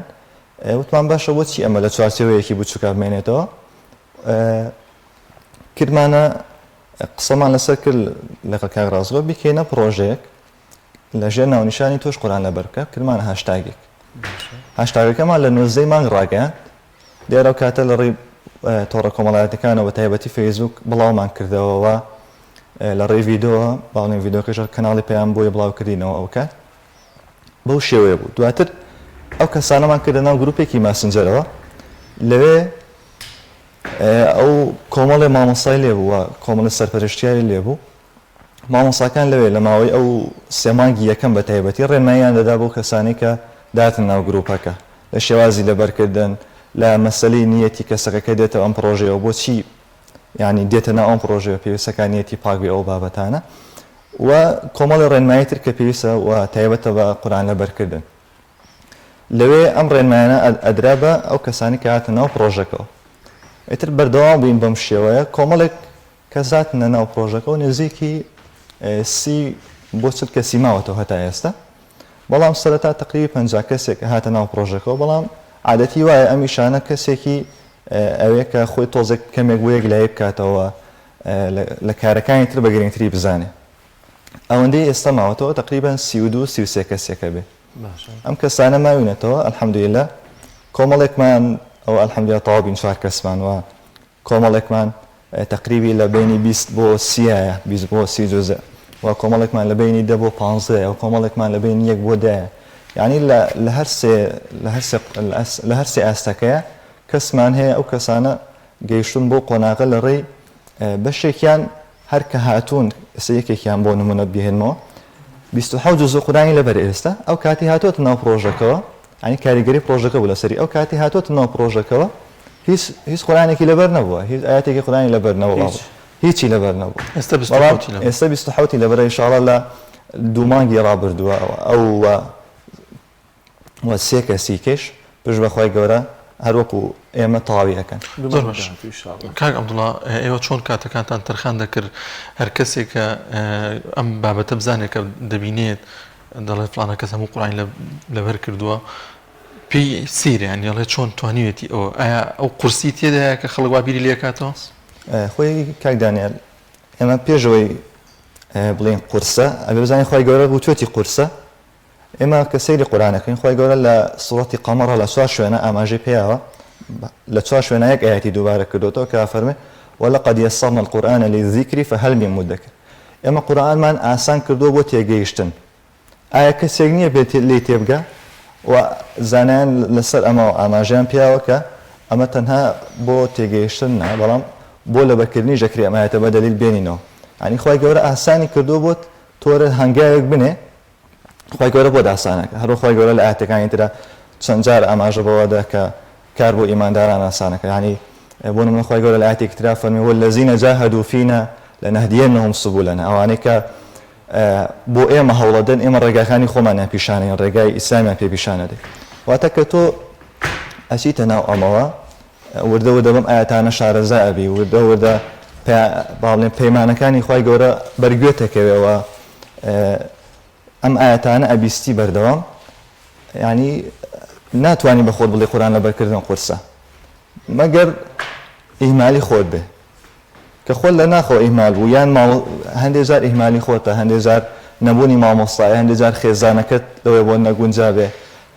S5: وتمان باشە بۆچی ئەمە لە چوارچێوەیەکی بچووکا بمێنێتەوە کردمانە قسەمان لەسەر کرد لەگەڵ کاک ڕاستگۆ بیکەینە پڕۆژەیەک لەژێر ناونیشانی تۆش قورئان لەبەر بکە کردمانە هاشتاگێک هاشتاگەکەمان لە نۆزدەی مانگ ڕاگەیاند دیارە ئەو کاتە لە ڕێی تۆڕە کۆمەڵایەتەکانەوە بە تایبەتی فەیسبوک بڵاومان کردەوە لە ڕێی ڤیدۆوە باڵێن ڤیدۆکەش کەناڵی پەیام بۆی بڵاو کردینەوە ئەو کات بەو شێوەیە بوو دواتر ئەو کەسانەمان کردە ناو گروپێکی ماسنجەرەوە لەوێ ئەو کۆمەڵێ مامۆستای لێ بوو و کۆمەڵی سەرپەرشتیاری لێ بوو مامۆستاکان لەوێ لە ماوەی ئەو سێ مانگی یەکەم بە تایبەتی ڕێنماییان دەدا بۆ کەسانی کە داتن ناو گروپەکە لە شێوازی لەبەرکردن لە مەسەلەی نیەتی کەسەکە کە دێتەوە ئەم پڕۆژەیەوە بۆچی یانی دێتە ناو ئەم پڕۆژەیە پێویستەکە نیەتی پاک بێ ئەو بابەتانە و کۆمەڵی ڕێنمایی تر کە پێویستە و تایبەتە بە قورئان لەبەرکردن. لەوێ ئەم ڕێنمایانە ئەدرا بە ئەو کەسانەی کە هاتنە ناو پڕۆژەکەوە. ئیتر بەردەوام بووین بەم شێوەیە، کۆمەڵێک کەس هاتنە ناو پڕۆژەکەوە نزیکی سی بۆ 40 کەسی ماوەتەوە هەتا ئێستا. بەڵام سەرەتا تەقریبی 50 کەسێک هاتە ناو پڕۆژەکەوە، بەڵام عادەتی وایە ئەم ئیشانە کەسێکی ئەوێ کە خۆی تۆزێک کەمێک بۆ یەکلایی بکاتەوە لە کارەکانی تر بە گرنگتری بزانێ. ئەوەندەی ئێستا ماوەتەوە تەقریبەن 32 33 کەسێکە بێ. ئەم کەسانە ماوینەتەوە الحمدللە کۆمەڵێکمان ئەوە الحمدللە تەواو بین چوار کەسمان و کۆمەڵێکمان تەقریبی لە بەینی 20 بۆ سیایە 20 بۆ سی جوزء و کۆمەڵێکمان لە بەینی دە بۆ پانزەیە و کۆمەڵێکمان لە بەینی یەک بۆ دەیە یعنی لە لە هەر سێ لە هەر سێ لە هەر سێ ئاستەکەیە کەسمان هەیە ئەو کەسانە گەیشتوون بەو قۆناغە لە ڕێی بەشێکیان هەر کە هاتوون ئێستا یەکێکیان بۆ نمونە بهێنمەوە 27 جزء قورئانی لەبەر ئێستا ئەو کاتی هاتووەتە ناو پڕۆژەکەوە یانی کاریگەری پڕۆژەکە بوو لەسەری ئەو کاتی هاتووەتە ناو پڕۆژەکەوە هیچ هیچ قورئانێکی لەبەر نەبووە هیچ ئایەتێکی قورئانی لەبەر نەبووە هیچی لەبەر نەبوو
S2: ئێستا 27 لەبەر
S5: ئێستا 27 لەبەرە ئینشاڵڵا لە دوو مانگی ڕابردووە ئەو و سێ کەسی کەش پشت بە خوای گەورە هەر وەکو ئێمە تەواوی ئەکەن.
S2: زۆر باش کاک عەبدوڵا ئێوە چۆن کاتەکانتان تەرخان دەکرد هەر کەسێک کە ئەم بابەتە بزانێت کە دەبینێت دەڵێت فڵانە کەس هەموو قورئانی لەبەر کردووە پێی سەیرە یانی ئەڵێ چۆن توانیوێتی ئەوە ئایا ئەو قورسی تێدایە کە خەڵک وا بیری لێکاتەوە؟
S14: خۆی کاک دانیال ئێمە پێشەوەی بڵێین قورسە ئەبێ بزانین خوای گەورە وتوێتی قورسە ئێمە کە سەیری قورئان ئەکەین خوای گەورە لە سوڕەتی قەمەڕ لە چوار شوێنە ئاماژەی پێیاوە لە چوار شوێنە یەک ئایەتی دووبارە کردۆتەوە کە فەرمێ ولقد یسرنا القرآن للذکر فهل من مدکر ئێمە قورئانمان ئاسان کردووە بۆ تێگەیشتن ئایا کەسێک نییە بێت لێی تێبگا؟ و زانایان لەسەر ئەمە ئاماژەیان پێیاوە کە ئەمە تەنها بۆ تێگەیشتن نا بەڵام بۆ لەبەرکردنیش دەکرێ ئەم ئایەتە بە دەلیل بێنینەوە یانی خوای گەورە ئاسانی کردووە بۆت تۆرە هەنگاوێک بنێ خوای گەورە بۆت ئاسانەکە هەروە خوای گەورە لە ئایەتەکانی ترا چەند جار ئاماژە بەوە دا کە کار بۆ ئیمانداران ئاسانەکە یانی بۆ نمونە خوای گەورە لە ئایەتێکی ترا فەرمی والذین جاهدوا فینا لنهدینهم سبلنا ئەوانەی کە بۆ ئێمە هەوڵەدەن ئێمە ڕێگاکانی خۆمانیان پیشانەین ڕێگای ئیسلامیان پێ پیشانەدەین واتە کە تۆ ئەچیتە ناو ئەمەوە وردە وردە بەم ئایەتانە شارەزا ئەبی وردە وردە با بڵێن پەیمانەکانی خوای گەورە بەرگوێت ئەکەوێ و ئەم ئایەتانە ئەبیستی بەردەوام یعنی ناتوانی بە خۆت بڵێ قورئان لەبەرکردن قورسە مەگەر ئیهمالی خۆت بێ کە خۆت لە ناخەوە ئیهمال بوو یان ماڵ هەندێ جار ئیهمالی خۆتە هەندێ جار نەبوونی مامۆستایە هەندێ جار خێزانەکەت لەوەی بۆت نەگونجابێ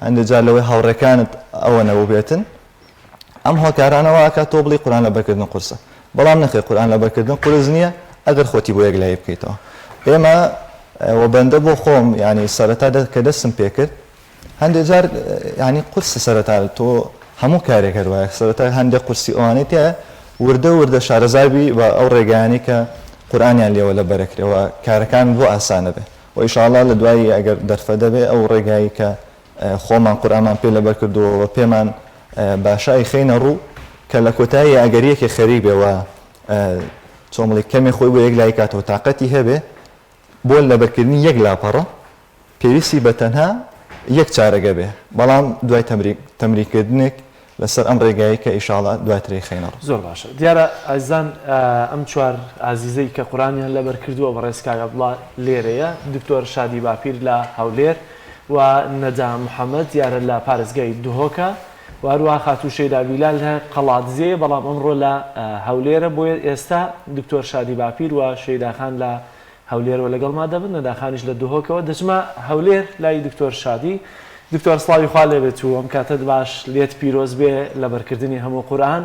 S14: هەندێ جار لەوەی هاوڕێکانت ئەوە نەبووبێتن ئەم هۆکارانە وا ئەکات تۆ بڵێی قورئان لەبەرکردن قورسە بەڵام نەخێر قورئان لەبەرکردن قورس نییە ئەگەر خۆتی بۆ یەکلایی بکەیتەوە ئێمە و بەندە بۆ خۆم یانی سەرەتا کە دەستم پێکرد هەندێک جار یانی قورسە سەرەتا تۆ هەموو کارێک هەر وایە سەرەتا هەندێک قورسی ئەوانەی تیایە وردە وردە شارەزا بی بە ئەو ڕێگایانەی کە قورئانیان لێوە لەبەرەکرێ و کارەکان بۆ ئاسانە بێ و ئیشاڵڵا لە دوایی ئەگەر دەرفەت دەبێ ئەو ڕێگایی کە خۆمان قورئانمان پێ لەبەر کردووە و پێمان باشە ئەیخەینە ڕوو کە لە کۆتاییا ئەگەر یەکێ خەریک بێ و چۆن بڵێی کەمێ خۆی بۆ یەکلایی کاتەوە تاقەتی هەبێ بۆ لەبەرکردنی یەک لاپەڕە پێویستی بە تەنها یەک چارەگە بێ بەڵام دوای تەمرینکردنێک لەسەر ئەم ڕێگایەی کە ئیشاڵا دواتر ئەیخەینە ڕوو.
S1: زۆر باشە دیارە ئازیزان ئەم چوار ئازیزەی کە قورئانیان لەبەر کردووە بەڕێز کاک عەبدوڵا لێرەیە دکتۆر شادی باپیر لە هەولێر و نەدا محەمەد دیارە لە پارێزگای دهۆکە و هەروەها خاتوو شەیدا بیلال لە قەڵادزێیە بەڵام ئەمڕۆ لە هەولێرە بۆیە ئێستا دکتۆر شادی باپیر و شەیدا خان لە هەولێرەوە لەگەڵما دەبن، نەداخانیش لە دهۆکەوە، دەچمە هەولێر لای دکتۆر شادی. دکتۆر سڵاوی خوا لێبێت و ئەم کاتەت باش، لێت پیرۆز بێ لەبەرکردنی هەموو قورئان.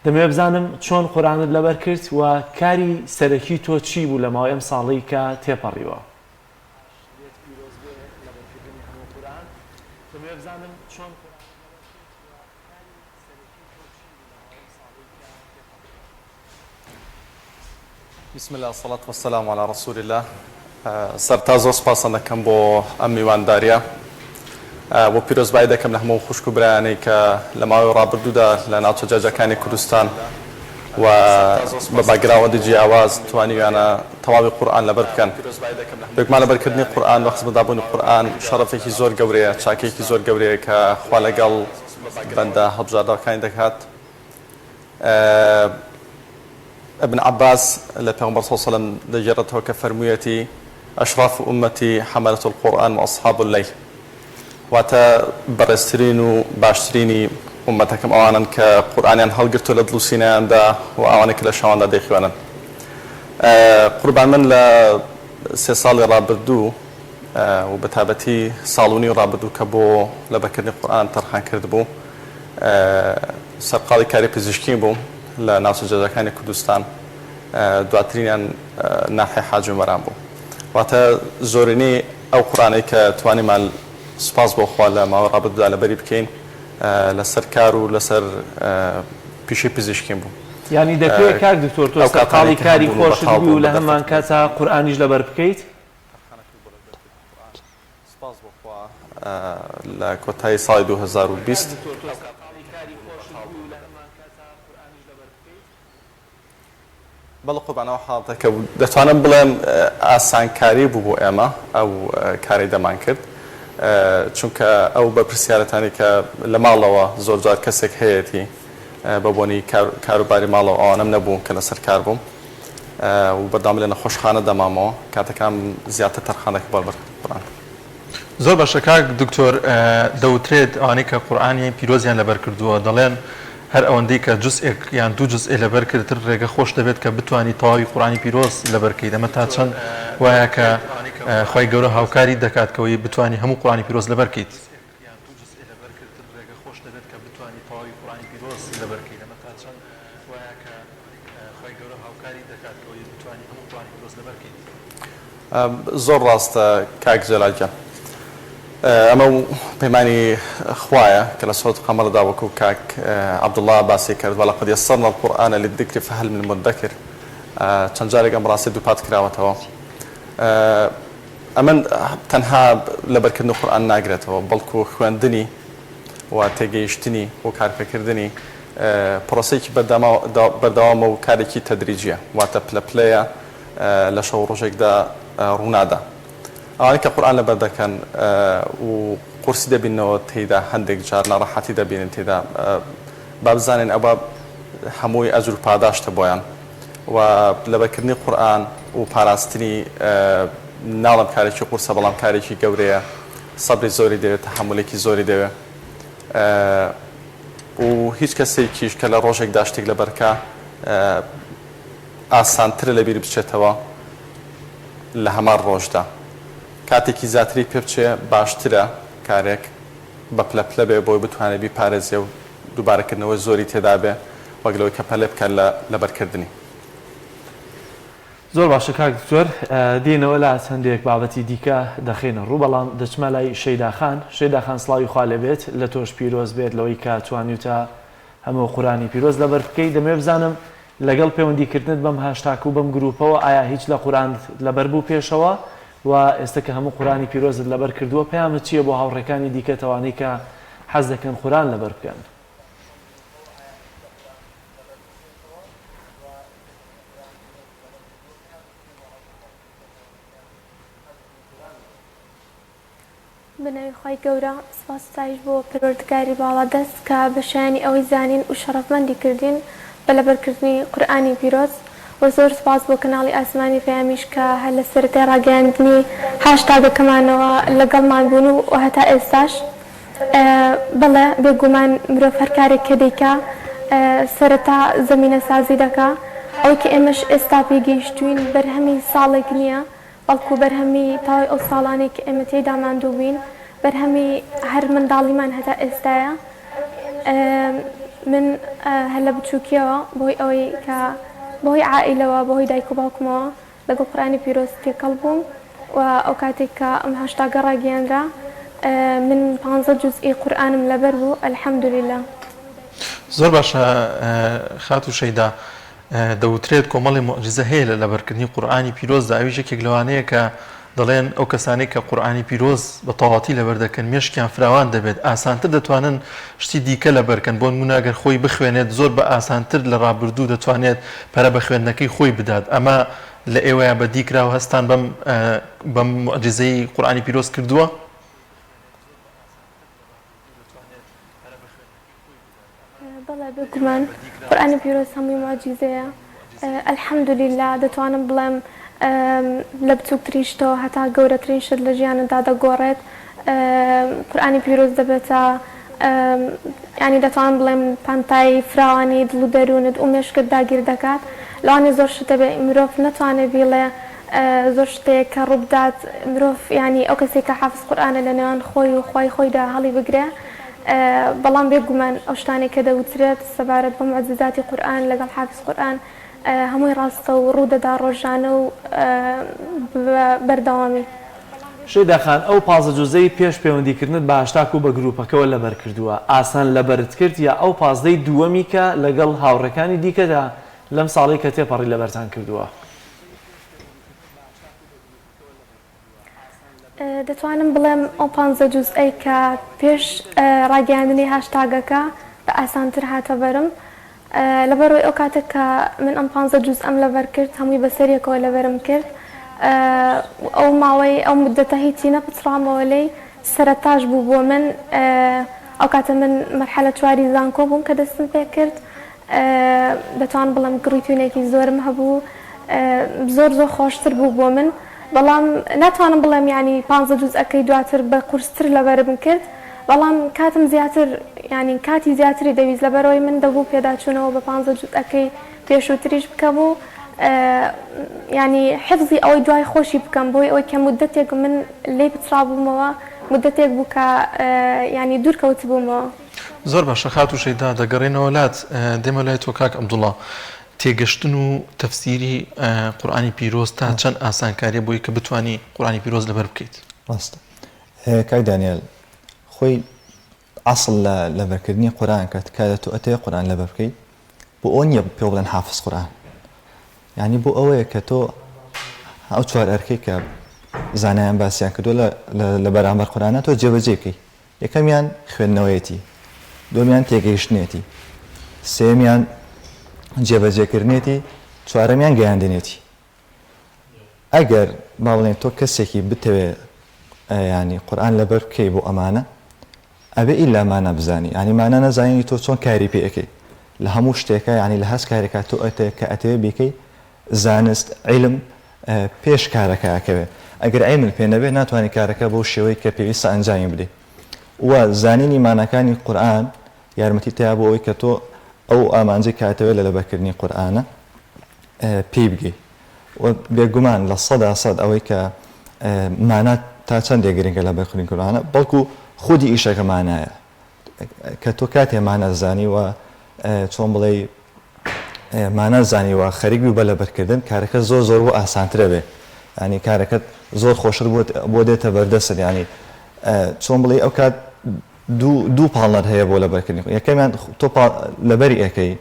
S1: دەمەوێت بزانم چۆن قورئانت لەبەر کرد و کاری سەرەکی تۆ چی بوو لە ماوەی ئەم ساڵەی کە تێپەڕیوە؟ لێت پیرۆز بێ لەبەرکردنی هەموو قورئان. دەمەوێت بزانم چۆن قورئانت لەبەر کرد و کاری سەرەکی تۆ چی بوو لە ماوەی ئەم ساڵەی کە تێپەڕیوە؟
S15: بسم اللە الصلاة والسلام علی رسول اللە سەرتا زۆر سوپاستان دەکەم بۆ ئەم میوانداریە و پیرۆزبایی دەکەم لە هەموو خوشک و برایانەی کە لە ماوەی ڕابردوودا لە ناوچە جیاجیاکانی کوردستان و بە باکگراوەندی جیاواز توانیویانە تەواوی قورئان لەبەر بکەن بێگومان لەبەرکردنی قورئان و خزمەتدابوونی قورئان شەڕەفێکی زۆر گەورەیە چاکەیەکی زۆر گەورەیە کە خوا لەگەڵ بەندە هەڵبژاردەکانی دەکات ابن عباس لە پێغەمبەر صلی اللە علیە وسلم دەگێڕێتەوە کە فەرموویەتی، اشراف امتی حملە القرآن و اصحاب اللیل، واتە بەڕێزترین و باشترینی ئوممەتەکەم ئەوانەن کە قورئانیان هەڵگرتووە لە دڵ و سینەیاندا و ئەوانەی کە لە شەواندا دەیخوێنن. قوربان من لە سێ ساڵی ڕابردوو و بەتایبەتی ساڵ و نیو ڕابردوو کە بۆ لەبەرکردنی قورئان تەرخان کردبوو، سەرقاڵی کاری پزیشکی بووم لە ناوچە جیاجیاکانی کوردستان، دواترینیان ناحیەی حاجی ئۆمەران بوو. واتە زۆرینەی ئەو قورئانەی کە توانیمان سوپاس بۆ خوا لە ماوەی ڕابردوودا لەبەری بکەین لەسەر کار و لەسەر پیشەی پزیشکیم بوو.
S1: یانی دەکرێ کاک دکتۆر تۆ
S15: ئەو کاتانەی
S1: سەرقاڵی
S15: کە
S1: کاری
S15: هەبوون و
S1: خۆشت
S15: بەتاڵ
S1: بووی
S15: بووم
S1: و لە
S15: بە
S1: هەمان
S15: دەرفەتم
S1: کاتا قورئانیش لەبەر بکەیت؟
S15: سوپاس بۆ خوا لە کۆتایی ساڵی 2020. بەڵێ قوربان ئەو حاڵەتە کە بوو دەتوانم بڵێم ئاسانکاری بوو بۆ ئێمە ئەو کارەی دەمانکرد چونکە ئەو بەرپرسیارەتانی کە لە ماڵەوە زۆر جار کەسێک هەیەتی بە بۆنی کاروباری ماڵەوە ئەوانەم نەبوو کە لەسەر کار بووم و بەردەوام لە نەخۆشخانە دەمامەوە کاتەکانم زیاتر تەرخان دەکرد بۆ لەبەرکردنی قورئان.
S2: زۆر باشە کاک دکتۆر دەوترێت ئەوانەی کە قورئانی پیرۆزیان لەبەر کردووە دەڵێن. هەر ئەوەندەی کە جوزئێک یان دوو جوزئێ لەبەر کرد تر ڕێگە خۆش دەبێت کە بتوانی تەواوی قورئانی پیرۆز لەبەر کەیت ئەمە تا چەند وایە کە خوای گەورە هاوکاریت دەکات کەوەی بتوانی هەموو قورئانی پیرۆز لەبەر کەیت.
S15: زۆر ڕاستە کاک جەلال گیان ئەمە پەیمانی خوایە کە لە سورەت قەمەردا وەکو کاک عەبدوڵا باسی کرد ولقد یسرنا القرآن للذکر فهل من مدکر چەند جارێک ئەم ڕاستیە دووپات کراوەتەوە ئەمە تەنها لەبەرکردنی قورئان ناگرێتەوە بەڵکو خوێندنی و تێگەیشتنی و کارپێکردنی پرۆسەیەکی بەردەوامە و کارێکی تەدریجیە واتە پلە پلەیە لە شەو ڕۆژێکدا ڕوونادا. ئەوانەی کە قورئان لەبەر دەکەن و قورسی دەبیننەوە تێیدا هەندێک جار ناڕەحەتی دەبینن تێیدا با بزانین ئەوە هەمووی ئەجر و پاداشتە بۆیان و لەبەرکردنی قورئان و پاراستنی ناڵێم کارێکی قورسە بەڵام کارێکی گەورەیە سەبری زۆری دەوێت تەحەمولێکی زۆری دەوێت و هیچ کەسێکیش کە لە ڕۆژێکدا شتێک لەبەرکا ئاسانترە لەبیر بچێتەوە لە هەمان ڕۆژدا. کاتێکی زیاتری پێ بچێ باشترە کارێک بە پلە پلە بێ بۆی بتوانێ بیپارێزێ و دووبارەکردنەوەی زۆری تێدا بێ وەک لەوەی کە پەلە بکات لە لەبەرکردنی.
S1: زۆر باشە کاک دکتۆر دێینەوە لات هەندێک بابەتی دیکە دەخەینە ڕوو بەڵام دەچمە لای شەیدا خان شەیدا خان سڵاوی خوا لێبێت لە تۆش پیرۆز بێت لەوەی کە توانیوتە هەموو قورئانی پیرۆز لەبەر بکەی دەمەوێت بزانم لەگەڵ پەیوەندی کردنت بەم هاشتاک و بەم گروپەوە ئایا هیچ لە قورئانت لەبەر بوو پێشەوە و ئێستا کە هەموو قورئانی پیرۆزت لەبەر کردووە پەیامت چییە بۆ هاوڕێکانی دیکەت ئەوانەی کە حەز دەکەن قورئان لەبەر بکەن؟
S16: بەناوی خوای گەورە سوپاس و ستایش بۆ پەروەردگاری باڵادەست کە بە شایەنی ئەوەی زانین و شەڕەفمەندی کردین بە لەبەرکردنی قورئانی پیرۆز وە زۆر سوپاس بۆ کەناڵی ئاسمانی پەیامیش کە هەر لە سەرەتای ڕاگەیاندنی هاشتاگەکەمانەوە لەگەڵمان بوون و هەتا ئێستاش بەڵێ بێگومان مرۆڤ هەر کارێک کە دەیکا سەرەتا زەمینەسازی دەکا ئەوەی کە ئێمەش ئێستا پێی گەیشتووین بەرهەمی ساڵێک نییە بەڵکو بەرهەمی تەواوی ئەو ساڵانەی کە ئێمە تێیدا ماندوو بووین، بەرهەمی هەر منداڵیمان هەتا ئێستایە. من هەر لە بچووکییەوە بەهۆی ئەوەی کە بەهۆی عائیلەوە، بەهۆی دایک و باوکمەوە لەگەڵ قورئانی پیرۆز تێکەڵ بووم و ئەو کاتێک کە ئەم هاشتاگە ڕاگەیەنرا من پانزە جوزئی قورئانم لەبەر بوو الحمدللە.
S2: زۆر باشە خاتوو شەیدا دەوترێت کۆمەڵی موعجیزە هەیە لە لەبەرکردنی قورئانی پیرۆزدا، ئەویش یەکێک لەوانەیە کە دەڵێن ئەو کەسانەی کە قورئانی پیرۆز بە تەواوەتی لەبەر دەکەن مێشکیان فراوان دەبێت، ئاسانتر دەتوانن شتی دیکە لەبەر کەن، بۆ نموونە ئەگەر خۆی بخوێنێت زۆر بە ئاسانتر لە ڕابردوو دەتوانێت پەرە بە خوێندنەکەی خۆی بدات، ئەمە لە ئێوەیا بەدی کرا و هەستتان بەم بەم موعجیزەی قورئانی پیرۆز کردووە؟
S16: بەڵێ بێگومان قورئانی پیرۆز هەمووی موعجیزەیە الحمدللە دەتوانم بڵێم لە بچووکترین شتەوە هەتا گەورەترین شت لە ژیانتدا دەگۆڕێت قورئانی پیرۆز دەبێتە یانی دەتوانم بڵێم پانتایی فراوانی دڵ و دەروونت و مێشکت داگیر دەکات لەوانەیە زۆر شت هەبێ مرۆڤ نەتوانێ بیڵێ زۆر شتێک کە ڕووبدات مرۆڤ یانی ئەو کەسێک کە حافز قورئانە لە نێوان خۆی و خوای خۆیدا هەڵی بگرێ بەڵام بێ گومان ئەو شتانەی کە دەوترێت سەبارەت بە موعجیزاتی قورئان لەگەڵ حافز قورئان هەمووی ڕاستە و ڕوودەدا ڕۆژانە و بە بەردەوامی.
S1: شەیدا خان ئەو 15 جوزەی پێش پەیوەندی کردنت بە هاشتاک و بە گروپەکەوە لەبەر کردووە ئاسان لەبەرت کرد یا ئەو پازدەی دووەمی کە لەگەڵ هاوڕێکانی دیکەدا لەم ساڵەی کە تێپەڕی لەبەرتان کردووە؟
S16: دەتوانم بڵێم ئەو پانزە جوزئەی کە پێش ڕاگەیاندنی هاشتاگەکە بە ئاسانتر هاتە بەرم لەبەرئەوەی ئەو کاتە کە من ئەم پانزە جوزئەم لەبەر کرد هەمووی بەسەریەکەوە لەبەرم کرد ئەو ماوەی ئەو مودەتە هیچی نەپچڕامەوە لێی سەرەتاش بوو بۆ من ئەو کاتە من مەرحەلە چواری زانکۆ بووم کە دەستم پێ کرد دەتوانم بڵێم گڕیتوینێکی زۆرم هەبوو زۆر زۆر خۆشتر بوو بۆ من بەڵام ناتوانم بڵێم یانی پانزە جوزئەکەی دواتر بە قورستر لەبەرم کرد. بەڵام کاتم زیاتر یانی کاتی زیاتری دەویست لەبەرئەوەی من دەبوو پێداچوونەوە بە پانزە جوزئەکەی پێشووتریش بکەم و یانی حفزی ئەوەی دوای خۆشی بکەم بۆی ئەوەی کە مودەتێک من لێی پچڕابوومەوە مودەتێک بوو کە یانی دوور کەوتبوومەوە.
S2: زۆر باشە خاتوو شەیدا دەگەڕێینەوە لات دێمە لای تۆ کاک عەبدوڵا تێگەشتن و تەفسیری قورئانی پیرۆز تا چەند ئاسانکاریە بۆی کە بتوانی قورئانی پیرۆز لەبەر بکەیت؟
S14: ڕاستە کاک دانیال خۆی ئەسڵ لە لەبەرکردنی قورئان کە کە تۆ ئەتەوێ قورئان لەبەر بکەی بۆ ئەوە نییە پێو بڵێن حافز قورئان یعنی بۆ ئەوەیە کە تۆ ئەو چوار ئەرکەی کە زانایان باسیان کردووە لە بەرامبەر قورئانە تۆ جێبەجێ بکەی یەکەمیان خوێندنەوەیەتی دووەمیان تێگەیشتنێتی سێیەمیان جێبەجێکردنێتی چوارەمیان گەیاندنێتی ئەگەر با بڵێین تۆ کەسێکی بتەوێ یانی قورئان لەبەر بکەی بۆ ئەمانە ئەبێ ئیلا مانا بزانی یانی مانا نەزانینی تۆ چۆن کاری پێ ئەکەی لە هەموو شتێکا یانی لە هەست کارێکا تۆ ئەتێ کە ئەتەوێ بیکەی زانست عیلم پێش کارەکە ئەکەوێ ئەگەر عیلمت پێ نەبێ ناتوانی کارەکە بەو شێوەی کە پێویستە ئەنجامی بدەی و زانینی ماناکانی قورئان یارمەتی تیا بۆ ئەوەی کە تۆ ئەو ئامانجەی کە ئەتەوێ لە لەبەرکردنی قورئانە پێی بگەی و بێگومان 100% ئەوەی کە مانا تا چەندێک گرنگە لە بەرکردنی قورئانە بەڵکو خودی ئیشەکە مانایە کە تۆ کاتێ مانا زانی و چۆن بڵێی مانا زانی و خەریک بووی بە لەبەرکردن کارەکە زۆر زۆر بۆ ئاسانترە بێ ینی کارەکەت زۆر خۆشتر بۆ دێتە بەردەست ینی چۆن بڵێ ئەو کات دوو پاڵنەر هەیە بۆ لەبەرکردنی یەکەمیان تۆ لەبەری ئەەکەی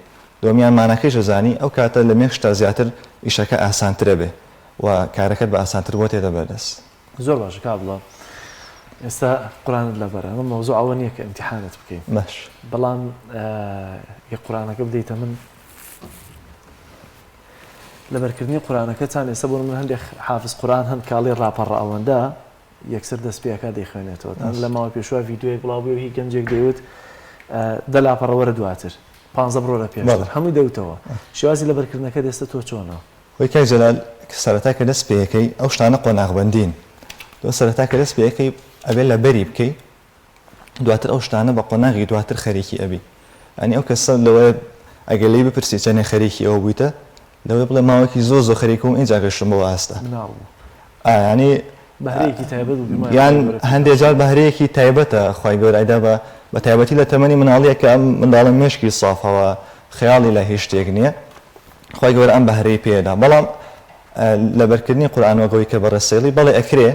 S14: دووەمیان ماناکەیش ئەزانی ئەو کاتە لە مێشکتا زیاتر ئیشەکە ئاسانترە بێ و کارەکەت بە ئاسانتر بۆ تێتە بەردەست.
S1: زۆر باشە کاک عەبدوڵا ئێستا قورئانت لەبەرە ئەمە مەوزوع ئەوە نییە کە ئیمتیحانت بکەین
S14: باش
S1: بەڵام یە قورئانەکە بدەیتە من لەبەرکردنی قورئانەکەتان ئێستا بۆ من هەندێک حافز قورئان هەن کاڵی ڕاپەڕە ئەوەندە یەکسەر دەست پێ ئەکات دەیخوێنێتەوە تەنانەت لە ماوەی پێشوە ڤیدیۆیەک بڵاو بوویەوە هی گەنجێک دەیوت دە لاپەڕە وەرە دواتر پانزە بڕۆرە پێشتر هەمووی دەوتەوە شێوازی لەبەرکردنەکەت ئێستا تۆ چۆنە؟
S14: خۆی کاک جەلال سەرەتا کە دەست پێ ئەکەی ئەو شتانە قۆناغبەندین تۆ سەرەتا کە دەست پێ ئەکەی ئەبێ لەبەری بکەی دواتر ئەو شتانە بە قۆناغی دواتر خەریکی ئەبی یانی ئەو کەسە لەوەیە ئەگەر لێی بپرسی چەنێ خەریکی ئەوە بوویتە لەوەی بڵێ ماوەیەکی زۆر زۆر خەریک بووم ئینجا گەشتم بەو ئاستە.
S1: مناڵ بوو.
S14: ئا یانی
S1: بەهرەیەکی تایبەت بوو پێم وایە
S14: یان
S1: خوای گەورە پێی
S14: هەندێ جار
S1: بەخشیوە.
S14: بەهرەیەکی تایبەتە خوای گەورە ئەیدا بە بە تایبەتی لە تەمەنی مناڵیە کە ئەم منداڵە مێشکی سافە و خەیاڵی لە هیچ شتێک نییە خوای گەورە ئەم بەهرەی پێدا بەڵام لەبەرکردنی قورئان وەک ئەوەی کە بەڕێز سەیڵی بەڵێ ئەکرێ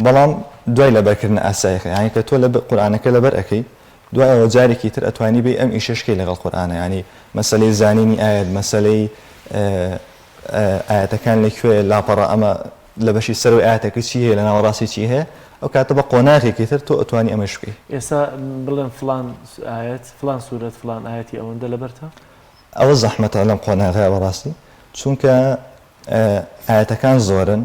S14: بەڵام دوای لەبەرکردنە ئاسایەکە یانی کە تۆ لە قورئانەکە لەبەر ئەکەی دوای ئەوە جارێکی تر ئەتوانی بێی ئەم ئیشەش کەی لەگەڵ قورئانا یانی مەسەلەی زانینی ئایەت مەسەلەی ئایەتەکان لە کوێ لاپەڕە ئەمە لە بەشی سەرەوەی ئایەتەکە چی هەیە لە ناوەڕاستی چی هەیە ئەو کاتە بە قۆناغێکی تر تۆ ئەتوانی ئەمەش بکەی.
S1: ئێستا بڵێم فڵان ئایەت فڵان سورەت فڵان ئایەتی ئەوەندە لەبەرتە؟
S14: ئەوە زەحمەتە لەم قۆناغەیا بەڕاستی چونکە ئایەتەکان زۆرن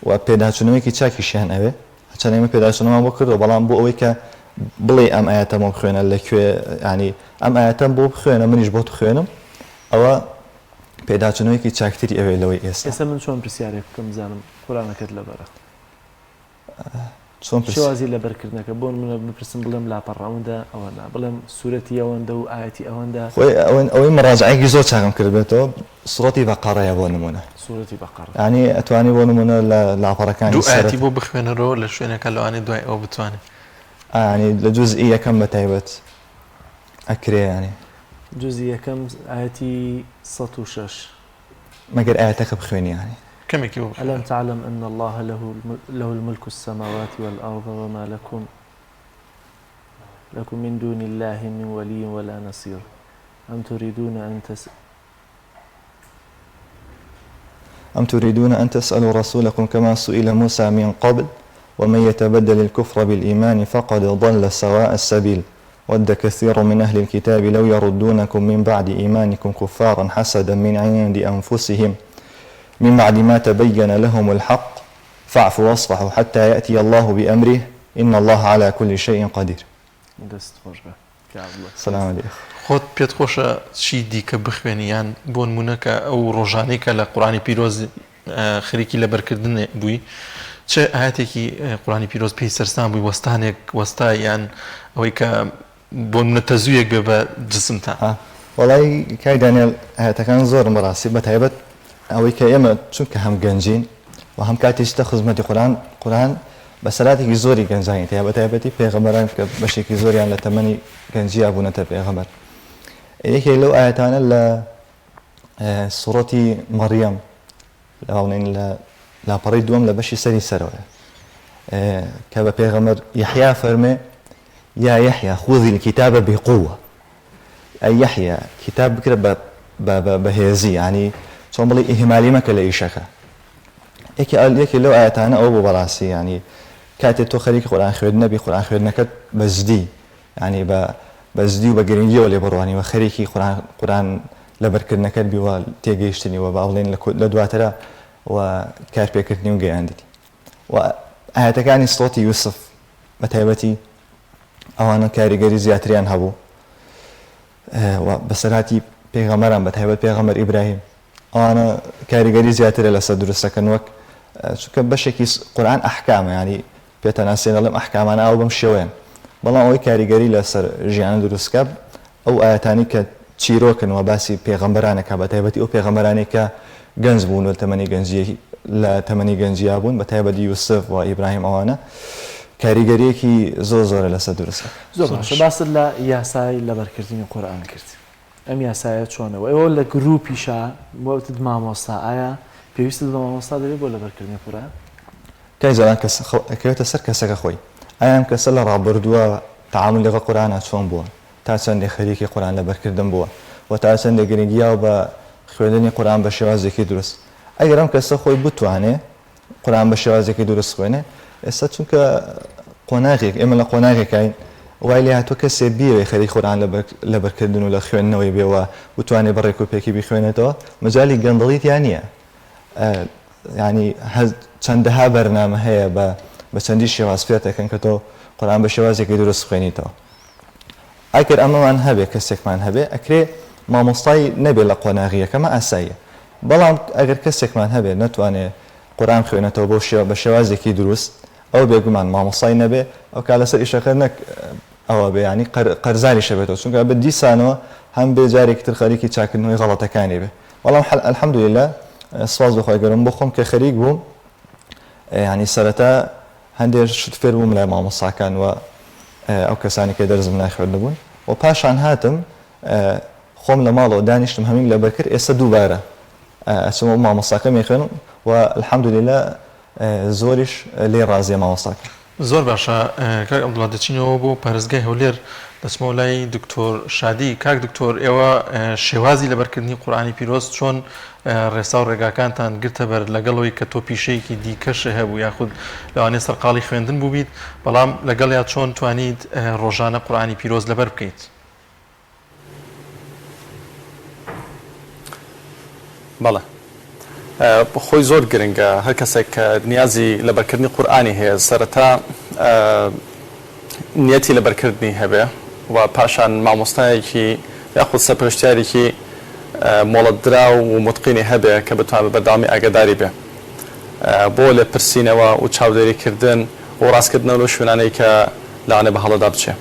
S14: و پێداچوونەوەیەکی چاکیشیان ئەوێ هەرچەند ئێمە پێداچوونەوەمان بۆ کردووە بەڵام بۆ ئەوەی کە بڵێی ئەم ئایەتەم بۆ بخوێنە لە کوێ یانی ئەم ئایەتەم بۆ بخوێنە منیش بۆت بخوێنم ئەوە پێداچوونەوەیەکی چاکتری ئەوێ لەوەی ئێستا.
S1: ئێستا من چۆن پرسیارێک بکەم بزانم قورئانەکەت لەبەرە؟
S14: چۆن پرس.
S1: شێوازی لەبەرکردنەکە بۆ نمونە بپرسم بڵێم لاپەڕە ئەوەندە ئەوە نا بڵێم سورەتی ئەوەندە و ئایەتی ئەوەندە.
S14: خۆی ئەوەی مڕاجەعەیەکی زۆر چاکم کردبێتەوە سوڕەتی بەقەڕەیە بۆ نمونە.
S1: سورەتی بەقەڕە.
S14: یانی ئەتوانی بۆ نمونە لە لاپەڕەکانی
S2: دوو ئایەتی
S14: سەرەتا.
S2: بۆ بخوێنەرەوە لە شوێنێکا لەوانەیە دوای ئەوە بتوانێ.
S14: ئا یانی لە جوزئی یەکەم بە تایبەت ئەکرێ یانی.
S1: جوزئی یەکەم ئایەتی 106.
S14: مەگەر ئایەتەکە بخوێنی یانی.
S2: کەمێکی بۆ بخوێنەرەوە.
S1: الم تعلم ان اللە له الملک السماوات والارض وما لکم لکم من دون اللە من ولی ولا نصیر ام تریدون ان تس.
S14: ام تريدون أن تسألوا رسولكم كما سئل موسى من قبل ومن يتبدل الكفر بالإيمان فقد ضل سواء السبيل ود كثير من أهل الكتاب لو يردونكم من بعد إيمانكم كفارا حسدا من عند أنفسهم من بعد ما تبين لهم الحق فاعفوا واصفحوا حتى يأتي الله بأمره إن الله على كل شيء قدير.
S1: دەست خۆش بێ کاک عەبدوڵا.
S14: سلام علیکم.
S2: خۆت پێت خۆشە چی دیکە بخوێنی یان بۆنمونە کە ئەو ڕۆژانەی کە لە قورئانی پیرۆز خەریکی لەبەرکردن بووی چ ئایەتێکی قورئانی پیرۆز پێی سەرسام بووی وەستانێک وەستای یان ئەوەی کە بۆ نمونە تەزوویەک بێ بە جسمتا؟
S14: وەڵای کاک دانیال ئایەتەکان زۆرن بەڕاستی بەتایبەت ئەوەی کە ئێمە چونکە هەم گەنجین و هەم کاتێ چیتە خزمەتی قورئان قورئان بەسەراتێکی زۆری گەنجانی تیا بەتایبەتی پێغەمبەران کە بەشێکی زۆریان لە تەمەنی گەنجیا بوونەتە پێغەمبەر یەکێک لەو ئایەتانە لە سوڕەتی مەڕیەم لە بڵێن لە لاپەڕەی دووەم لە بەشی سەری سەرەوەیە کە بە پێغەمبەر یەحیا فەرمێ یا یەحیا خذ الكتاب بقوة ئەی یەحیا کیتاب بکرە بە بەهێزی یانی چۆن بڵێی ئیهمالی مەکە لە ئیشەکە یەکێ یەکێ لەو ئایەتانە ئەوە بوو بەڕاستی یانی کاتێ تۆ خەریکی قورئان خوێندنە بی قورئان خوێندنەکەت بە جدی یانی بە بە جدی و بە گرنگیەوە لێ بڕوانی و خەریکی قورئان قورئان لەبەرکردنەکەت بی و تێگەیشتنی و با بڵێین لە دواترا و کارپێکردنی و گەیاندنی و ئایەتەکانی سوڕەتی یوسف بە تایبەتی ئەوانە کاریگەری زیاتریان هەبوو و بەسەرهاتی پێغەمبەران بە تایبەت پێغەمبەر ئیبراهیم ئەوانە کاریگەری زیاترە لەسەر دروستەکەن وەک چونکە بەشێکی قورئان ئەحکامە ینی پێتەناسێن دەڵێم ئەحکامانە ئەو بەم شێوەیەن بەڵام ئەوەی کاریگەری لەسەر ژیانە دروستکە ئەو ئایەتانی کە چیرۆکن و باسی پێغەمبەرانەکە بە تایبەتی ئەو پێغەمبەرانەی کە گەنج بوون و تەمەنی گەنجی لە تەمەنی گەنجیا بوون بە تایبەتی یوسف و ئیبراهیم ئەوانە کاریگەریەکی زۆر زۆرە لەسەر دروست.
S1: زۆر باشە باست لە یاسای لەبەرکردنی قورئان کرد ئەم یاسایە چۆنە وە ئێوە لە گروپیشا وتت مامۆستا ئایا پێویستت بە مامۆستا دەبێت بۆ لەبەرکردنی قورئان؟
S14: کاک جەلال کەس ئەکەوێتە سەر کەسەکە خۆی ئایا ئەم کەسە لە ڕابردووە تەعامولی لەگەڵ قورئانا چۆن بووە تا چەندێ خەریکی قورئان لەبەرکردن بووە وە تا چەندێ گرنگی یاوە بە خوێندنی قورئان بە شێوازێکی دروست ئەگەر ئەم کەسە خۆی بتوانێ قورئان بە شێوازێکی دروست خوێنێ ئێستا چونکە قۆناغێک ئێمە لە قۆناغێکاین وای لێ هاتووە کەسێ بیەوێ خەریک قورئان لەبەرکردن و لە خوێندنەوەی بێ و بتوانێ بە ڕێک و پێکی بیخوێنێتەوە مەجالی گەندەڵی تیا نییە یانی چەندەها بەرنامە هەیە بە بە چەندی شێواز فێرت ئەکەن کە تۆ قورئان بە شێوازێکی دروست بخوێنیتەوە ئەگەر ئەمەمان هەبێ کەسێکمان هەبێ ئەکرێ مامۆستای نەبێ لە قۆناغی یەکەمە ئاساییە بەڵام ئەگەر کەسێکمان هەبێ نەتوانێ قورئان بخوێنێتەوە بەو شێوە بە شێوازێکی دروست ئەوە بێگومان مامۆستای نەبێ ئەو کا لەسەر ئیشەکە نەک ئەوە بێ یانی قەرزاریشە بێتەوە چونکە ئەبێ دیسانەوە هەم بێ جارێکی تر خەریکی چاکردنەوەی غەڵەتەکانی بێ بەڵام الحمدللە سوپاس بۆ خوای گەورە من بۆ خۆم کە خەریک بووم یانی سەرەتا هەندێ شت فێر بووم لای مامۆستاکان و ئەو کەسانی کە دەرزم لای خوێندبوون و پاشان هاتم خۆم لە ماڵەوە دانیشتم هەمیم لەبەر کرد ئێستا دووبارە ئەچمەوە مامۆستاکەم ئەیخوێنم و الحمدللە زۆریش لێی ڕازیە مامۆستاکەم.
S2: زۆر باشە کاک عەبدوڵا دەچینەوە بۆ پارێزگای هەولێر دەچمەوە لای دکتۆر شادی کاک دکتۆر ئێوە شێوازی لەبەرکردنی قورئانی پیرۆز چۆن ڕێسا و ڕێگاکانتان گرتە بەر لەگەڵەوەی کە تۆ پیشەیەکی دیکەش هەبوو یاخود لەوانەیە سەرقاڵی خوێندن بووبیت بەڵام لەگەڵیا چۆن توانیت ڕۆژانە قورئانی پیرۆز لەبەر بکەیت؟
S15: بەڵێ خۆی زۆر گرنگە هەر کەسێک کە نیازی لەبەرکردنی قورئانی هەیە سەرەتا نیەتی لەبەرکردنی هەبێ و پاشان مامۆستایەکی یاخود سەرپەرشتیارێکی مۆڵەتدراو و موتقینی هەبێ کە بتوانێت بە بەردەوامی ئاگاداری بێ بۆ لێپرسینەوە و چاودێریکردن و ڕاستکردنەوە لەو شوێنانەی کە لەوانەیە بە هەڵەدا بچێ.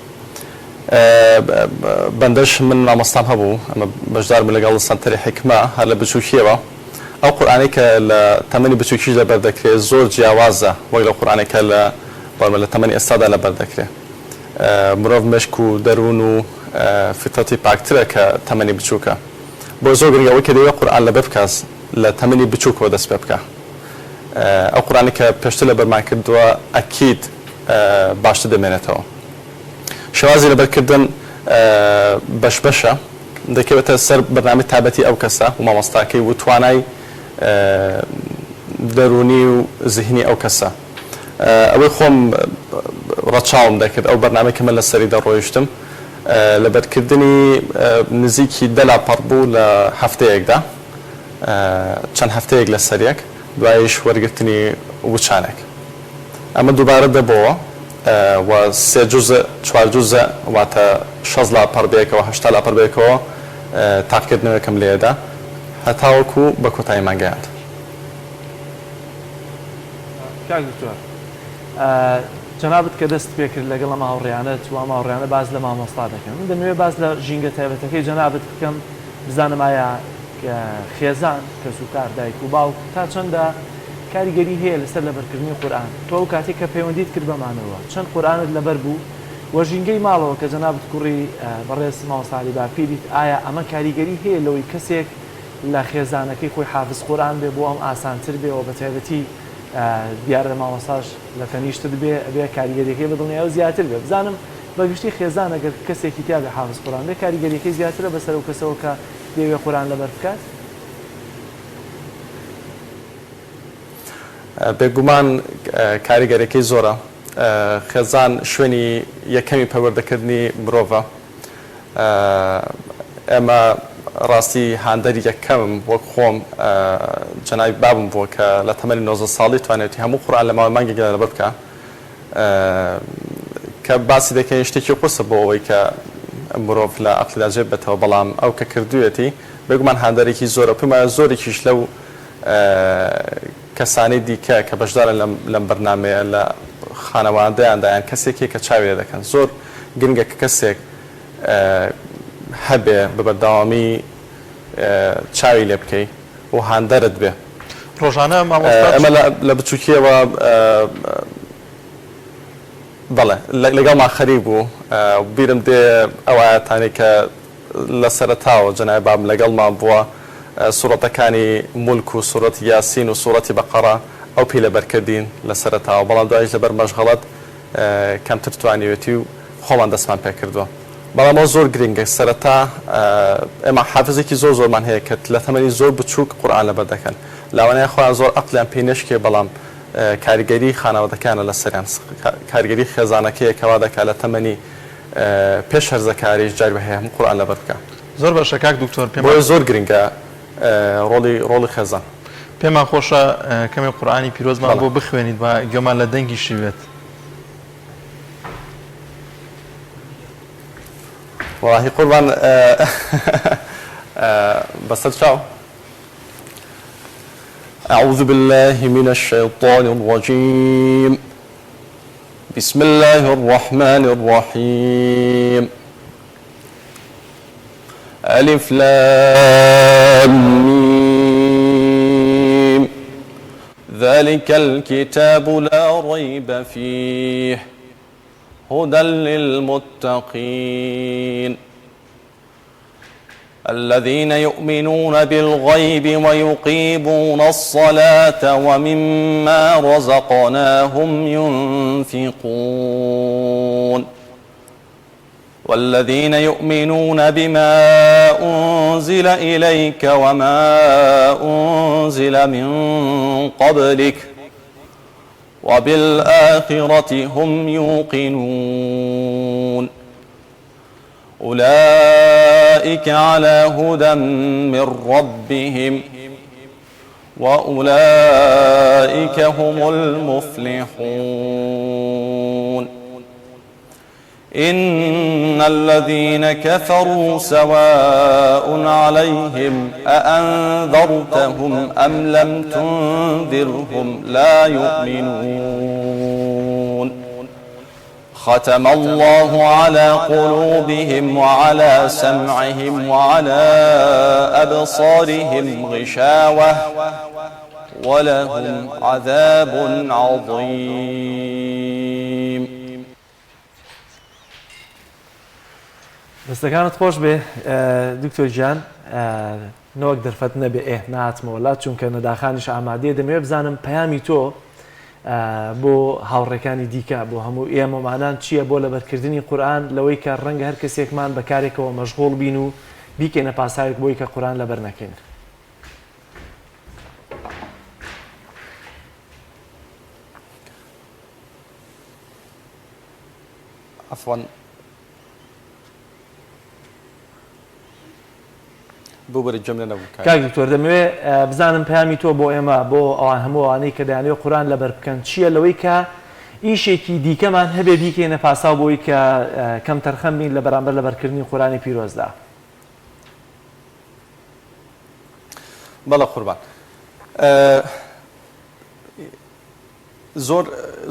S15: بەندەش من مامۆستام هەبوو ئەمە بەشدار بوو لەگەڵ سەنتەری حیکمە هەر لە بچووکیەوە ئەو قورئانەی کە لە تەمەنی بچووکیش لەبەر دەکرێ زۆر جیاوازە وەک لەو قورئانەی کە لە بەڵێ لە تەمەنی ئێستادا لەبەر دەکرێ مرۆڤ مێشک و دەروون و فیترەتی پاکترە کە تەمەنی بچووکە بۆ زۆر گرنگە ئەوەی کە دەیەوێ قورئان لەبەر بکات لە تەمەنی بچووکەوە دەست پێ بکا ئەو قورئانەی کە پێشتر لەبەرمان کردووە ئەکید باشتر دەمێنێتەوە. شێوازی لەبەرکردن بەش بەشە، دەکەوێتە سەر بەرنامەی تایبەتی ئەو کەسە و مامۆستاکەی و توانای دەروونی و زیهنی ئەو کەسە. ئەوەی خۆم ڕەچاوم دەکرد، ئەو بەرنامەی کە من لەسەری دەڕۆیشتم، لەبەرکردنی نزیکی دە لاپەڕ بوو لە هەفتەیەکدا، چەند هەفتەیەک لەسەر یەک، دواییش وەرگرتنی وچانێک. ئەمە دووبارە دەبۆوە و سێ جوزء، چوار جوزء واتە 60 لاپەڕ بەیەکەوە، 80 لاپەڕ بەیەکەوە تاقیکردنەوەیەکم لێدا هەتاوەکو بە کۆتاییمان گەیاند.
S1: کاک دکتۆر جەنابت کە دەست پێکرد لەگەڵ ئەم هاوڕێیانەت و ئەم هاوڕێیانە باس لە مامۆستا دەکەن من دەمەوێت باس لە ژینگە تایبەتەکەی جەنابت بکەم بزانم ئایا خێزان کەسوکار دایک و باوک تا چەندە کاریگەری هەیە لەسەر لەبەرکردنی قورئان تۆ ئەو کاتێک کە پەیوەندیت کرد بەمانەوە چەند قورئانت لەبەر بوو و ژینگەی ماڵەوە کە جەنابت کوڕی بەڕێز مامۆستا عەلی باپیریت ئایا ئەمە کاریگەری هەیە لەوەی کەسێک لە خێزانەکەی خۆی حافز قورئان بێ بۆ ئەم ئاسانتر بێ و بەتایبەتی دیارە مامۆستاش لە تەنیشتت بێ ئەبێ کاریگەریەکەی بە دڵنیایەوە زیاتر بێ بزانم بە گشتی خێزان ئەگەر کەسێکی تیا بێ حافز قورئان بێ کاریگەریەکەی زیاترە بەسەر ئەو کەسەوە کە دەیەوێ قورئان لەبەر بکات؟
S15: بێگومان کاریگەریەکەی زۆرە خێزان شوێنی یەکەمی پەروەردەکردنی مرۆڤە ئێمە ڕاستی هاندەری یەکەمم وەک خۆم جەنابی بابم بووە کە لە تەمەنی 19 ساڵی توانێتی هەموو قورئان لە ماوەی مانگێکدا لەبەر بکا کە باسی دەکەین شتێکی قورسە بۆ ئەوەی کە مرۆڤ لە ئەقڵیدا جێ بێتەوە بەڵام ئەو کە کردوویەتی بێگومان هاندەرێکی زۆرە پێم وایە زۆرێکیش لەو کەسانی دیکە کە بەشدارن لەم بەرنامەیە لە خانەوادەیاندا یان کەسێک هەیە کە چاوی لێ دەکەن زۆر گرنگە کە کەسێک هەبێ بە بەردەوامی چاوی لێ بکەی و هاندەرت بێ.
S2: ڕۆژانە مامۆستا
S15: ئێمە لە بچووکییەوە بەڵێ لەگەڵمان خەریک بوو بیرم دێ ئەو ئایەتانەی کە لە سەرەتاوە جەنابی بابم لەگەڵمان بووە سوڕەتەکانی مولک و سوڕەتی یاسین و سوڕەتی بەقەڕە ئەو پێی لەبەر کردین لە سەرەتاوە بەڵام دوایش لەبەر مەشغەڵەت کەمتر توانیوێتی و خۆمان دەستمان پێ کردووە بەڵام ئەوە زۆر گرنگە سەرەتا ئێمە حافزێکی زۆر زۆرمان هەیە کە لە تەمەنی زۆر بچووک قورئان لەبەر دەکەن لاوانەیە خۆیان زۆر ئەقڵیان پێی نەشکێ بەڵام کاریگەری خانەوادەکانە لەسەریان کاریگەری خێزانەکەیە کە وا دەکات لە تەمەنی پێش هەرزەکاریش جاری وەهەیە هەموو قورئان لەبەر بکا.
S2: زۆر باشە کاک دکتۆر پێمان.
S15: بۆیە زۆر گرنگە ڕۆڵی ڕۆڵی خێزان.
S2: پێمان خۆشە کەمێک قورئانی پیرۆزمان بۆ بخوێنیت با گوێمان لە دەنگیشی بێت.
S15: وەڵاهی قوربان بەسەر چاو. اعوذ باللە من الشیطان الرجیم بسم اللە الرحمن الرحیم الف لام میم ذلك الكتاب لا ريب فيه هدى للمتقين الذين يؤمنون بالغيب ويقيمون الصلاة ومما رزقناهم ينفقون والذين يؤمنون بما أنزل إليك وما أنزل من قبلك وبالآخرة هم يوقنون أولئك على هدى من ربهم وأولئك هم المفلحون إن الذين كفروا سواء عليهم أأنذرتهم أم لم تنذرهم لا يؤمنون ختم الله على قلوبهم وعلى سمعهم وعلى أبصارهم غشاوة ولهم عذاب عظيم.
S1: دەستەکانت خۆش بێ دکتۆر گیان نەوەک دەرفەت نەبێ ئێ نەهاتمەوە لات چونکە نەداخانیش ئامادەیە دەمەوێت بزانم پەیامی تۆ بۆ هاوڕێکانی دیکە بۆ هەموو ئێمەمانان چییە بۆ لەبەرکردنی قورئان لەوەی کە ڕەنگە هەر کەسێکمان بە کارێکەوە مەشغوڵ بین و بیکەینە پاساوێک بۆی کە قورئان لەبەر نەکەین.
S15: عەفوەن. ببورە گوێم لێ نەبوو
S1: کاک. کاک دکتۆر دەمەوێ بزانم پەیامی تۆ بۆ ئێمە بۆ ئەوان هەموو ئەوانەی کە دەیانەوێ قورئان لەبەر بکەن چییە لەوەی کە ئیشێکی دیکەمان هەبێ بیکەینە پاساو بۆی کە کەم تەرخەم بین لە بەرامبەر لەبەرکردنی قورئانی پیرۆزدا.
S15: بەڵێ قوربان. زۆر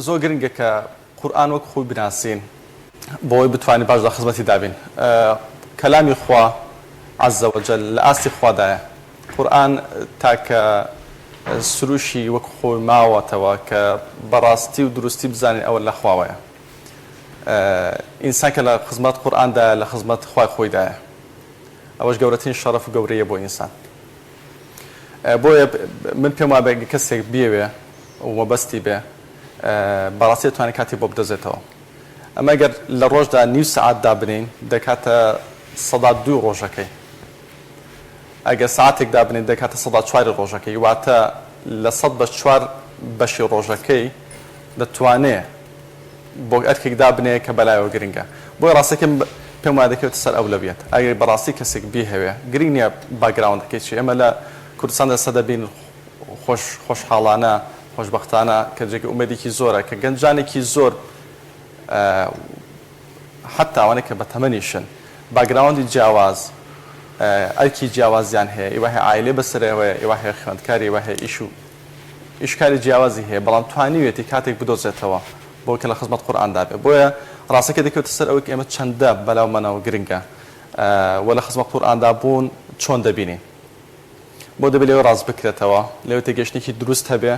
S15: زۆر گرنگە کە قورئان وەک خۆی بناسین بۆی بتوانین باش لە خزمەتی دابین. کەلامی خوا عز وجل لە ئاستی خوادایە. قورئان تاکە سروشی وەک خۆی ماوەتەوە کە بەڕاستی و دروستی بزانین ئەوە لە خواوەیە. ئینسان کە لە خزمەت قورئاندایە لە خزمەت خوای خۆیدایە. ئەوەش گەورەترین شەڕەف و گەورەیە بۆ ئینسان. بۆیە من پێم وابێ گەر کەسێک بیەوێ و مەبەستی بێ بەڕاستی دەتوانێ کاتی بۆ بدۆزێتەوە. ئەمە گەر لە ڕۆژدا نیو سەعات دابنێین دەکاتە 2% ڕۆژەکەی. ئەگەر سەعاتێک دابنێین دەکاتە 4% ڕۆژەکەی. واتە لە سەد بەش چوار بەشی ڕۆژەکەی دەتوانێ بۆ ئەرکێک دابنێ کە بەلایەوە گرنگە. بۆیە ڕاستەکەی من پێم وایە دەکەوێتە سەر ئەولەویەت. ئەگەر بەڕاستی کەسێک بیهەوێ، گرنگ نییە باکگراوندەکەی چییە. ئێمە لە کوردستاندا ئێستا دەبینین خۆش خۆشحاڵانە، خۆشبەختانە کە جێگەی ئومێدێکی زۆرە کە گەنجانێکی زۆر حەتتا ئەوانەی کە بەتەمەنیشن باکگراوندی جیاواز، ئەرکی جیاوازیان هەیە، ئیوا هەیە عایلەی بەسەرەوەیە، ئیوا هەیە خوێندکاری، ئیوا هەیە ئیش و ئیش کاری جیاوازی هەیە بەڵام توانیویەتی کاتێک بدۆزێتەوە بۆ کە لە خزمەت قورئاندا بێ بۆیە ڕاستەکەی دەکەوێتە سەر ئەوەی کە ئێمە چەندە بەلاومانەوە گرنگە و لە خزمەت قورئاندا بوون چۆن دەبینین بۆ دەبێ لەوێ ڕاست بکرێتەوە لەوێ تێگەیشتنێکی دروست هەبێ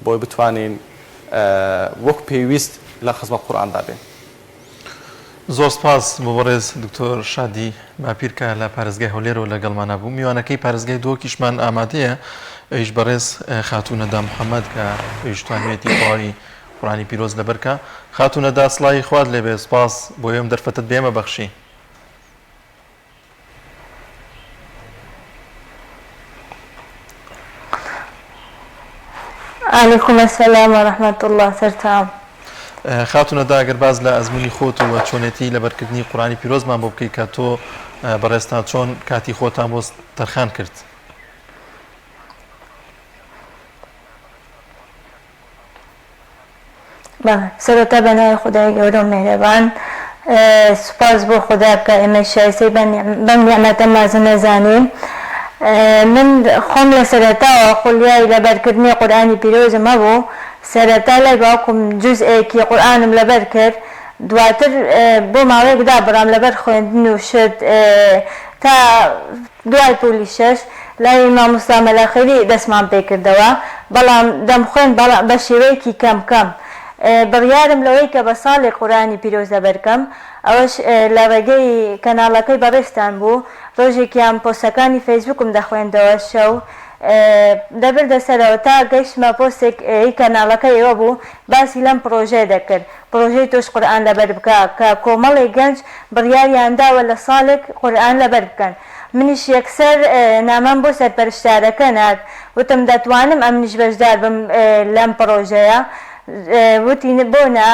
S15: بۆی بتوانین وەک پێویست لە خزمەت قورئاندا بین.
S2: زۆر سپاس بۆ بەڕێز دکتۆر شادی باپیر کە لە پارێزگای هەولێرەوە لەگەڵمانا بوو. میوانەکەی پارێزگای دهۆکیشمان ئامادەیە، ئەویش بەڕێز خاتوو نەدا محەمەد کە ئەویش توانیویەتی تەواوی قورئانی پیرۆز لەبەر کا. خاتوو نەدا سڵاوی خوات لێبێ، سپاس بۆ ئەم دەرفەتەت بە ئێمە بەخشی.
S17: علیکم السلام و رحمة اللە سەرچاوم.
S2: خاتوو نەدا ئەگەر باس لە ئەزموونی خۆت و چۆنێتی لەبەرکردنی قورئانی پیرۆزمان بۆ بکەی کە تۆ بەڕێزتان چۆن کاتی خۆتان بۆ تەرخان کرد؟
S17: بەڵێ سەرەتا بە ناوی خودای گەورە و میهرەبان سوپاس بۆ خودا کە ئێمەی شایستەی بەم نیعمەتە مەزنە زانی. من خۆم لە سەرەتاوە خولیای لەبەرکردنی قورئانی پیرۆزم هەبوو، سەرەتا لای باوکم جوزئێکی قورئانم لەبەر کرد، دواتر بۆ ماوەیەک دابڕام لەبەر خوێندن و شت تا دوای پۆلی شەش لای مامۆستا مەلا خەیری دەستمان پێکردەوە، بەڵام دەمخوێند بەڵام بە شێوەیەکی کەم کەم. بڕیارم لەوەی کە بە ساڵێک قورئانی پیرۆز لەبەر کەم، ئەوەش لە ڕێگەی کەناڵەکەی بەڕێزتان بوو، ڕۆژێکیان پۆستەکانی فەیسبووکم دەخوێندەوە شەو دەبردە سەرەوە تا گەیشتمە پۆستێک ی کەناڵەکەی ئێوە بوو باسی لەم پڕۆژەیە دەکرد، پڕۆژەی تۆش قورئان لەبەر بکە کە کۆمەڵێک گەنج بڕیاریان داوە لە ساڵێک قورئان لەبەر بکەن منیش یەکسەر نامەم بۆ سەرپەرشتارەکە نارد وتم دەتوانم ئەمنیش بەشدار بم لەم پڕۆژەیە وتی بۆ نا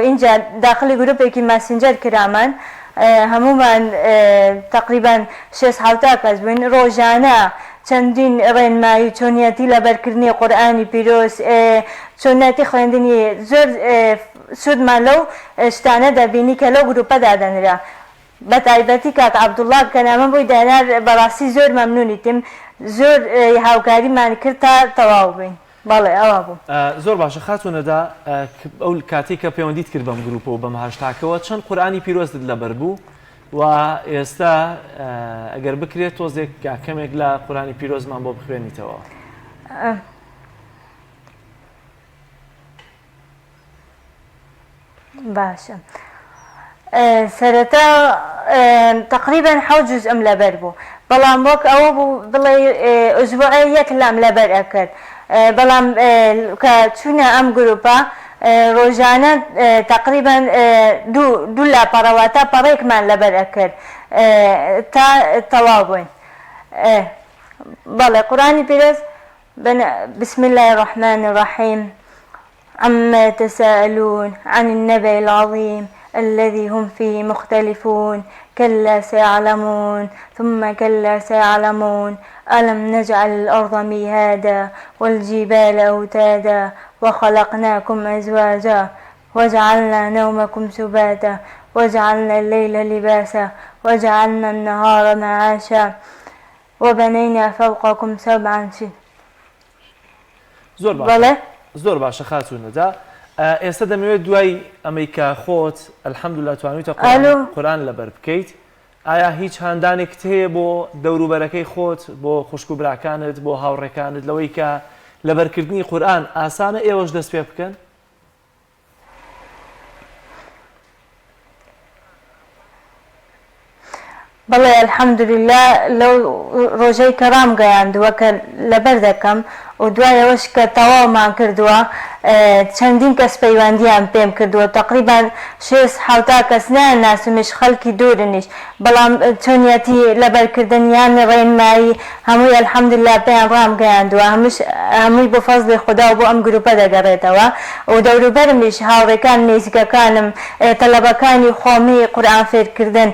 S17: ئینجا داخلی گروپێکی ماسنجەر کرامان هەموومان تەقریبەن شێست حەوتا کەس بووین ڕۆژانە چەندین ڕێنمایی و چۆنیەتی لەبەرکردنی قورئانی پیرۆز، چۆنیەتی خوێندنی زۆر سوودمان لەو شتانە دەبینی کە لەو گروپە دادەنرا. بەتایبەتی کاک عەبدوڵڵا کە نامەم بۆی دانار بەڕاستی زۆر مەمنونیتم زۆر هاوکاریمان کرد تا تەواو بووین. بەڵێ ئەوا بوو.
S1: زۆر باشە خاتوو نەدا ئەو کاتەی کە پەیوەندیت کرد بەم گروپە و بەم هاشتاکەوە چەند قورئانی پیرۆزت لەبەر بوو و ئێستا ئەگەر بکرێت تۆزێک یا کەمێک لە قورئانی پیرۆزمان بۆ بخوێنیتەوە.
S17: باشە سەرەتا تەقریبەن حەوت جوزئم لەبەر بوو بەڵام وەک ئەوە بوو بڵێ ئوسبوعێ یەک لام لەبەر ئەکرد بەڵام کە چوونە ئەم گروپە ڕۆژانە تەقریبەن دوو دوو لاپەڕە واتە پەڕێکمان لەبەر ئەکرد تا تەواو بووین بەڵێ قورئانی پیرۆز بسم اللە الرحمن الرحیم عما يتساءلون عن النبأ العظيم الذي هم فيه مختلفون كلا سيعلمون ثم كلا سيعلمون ألم نجعل الأرض مهادا والجبال أوتادا وخلقناكم أزواجا وجعلنا نومكم سباتا وجعلنا الليل لباسا وجعلنا النهار معاشا وبنينا فوقكم سبعا شدادا
S1: زۆر باشە
S17: بەڵێ.
S1: زۆر باشە خاتوو نەدا. ئێستا دەمەوێت دوای ئەمەی کە خۆت الحمدللە توانیوتە قورئان لەبەر بکەیت ئایا هیچ هاندانێکت هەیە بۆ دەوروبەرەکەی خۆت بۆ خوشک و براکانت بۆ هاوڕێکانت لەوەی کە لەبەرکردنی قورئان ئاسانە ئێوەش دەست پێ بکەن؟
S17: بەڵێ الحمدللە لەو ڕۆژەی کە ڕامگەیاندووە کە لەبەر دەکەم و دوای ئەوەش کە تەواومان کردووە چەندین کەس پەیوەندیان پێم کردووە تەقریبان شێست حەوتا کەس نایانناسمیش خەڵکی دوورنیش بەڵام چۆنیەتی لەبەرکردن یان ڕێنمایی هەمووی الحمدللە پێیان ڕامگەیاندووە هەمووش هەمووی بۆ فەزڵی خودا و بۆ ئەم گروپە دەگەڕێتەوە و دەوروبەرمیش هاوڕێکان نێزیکەکانم تەلەبەکانی خۆمی قورئان فێرکردن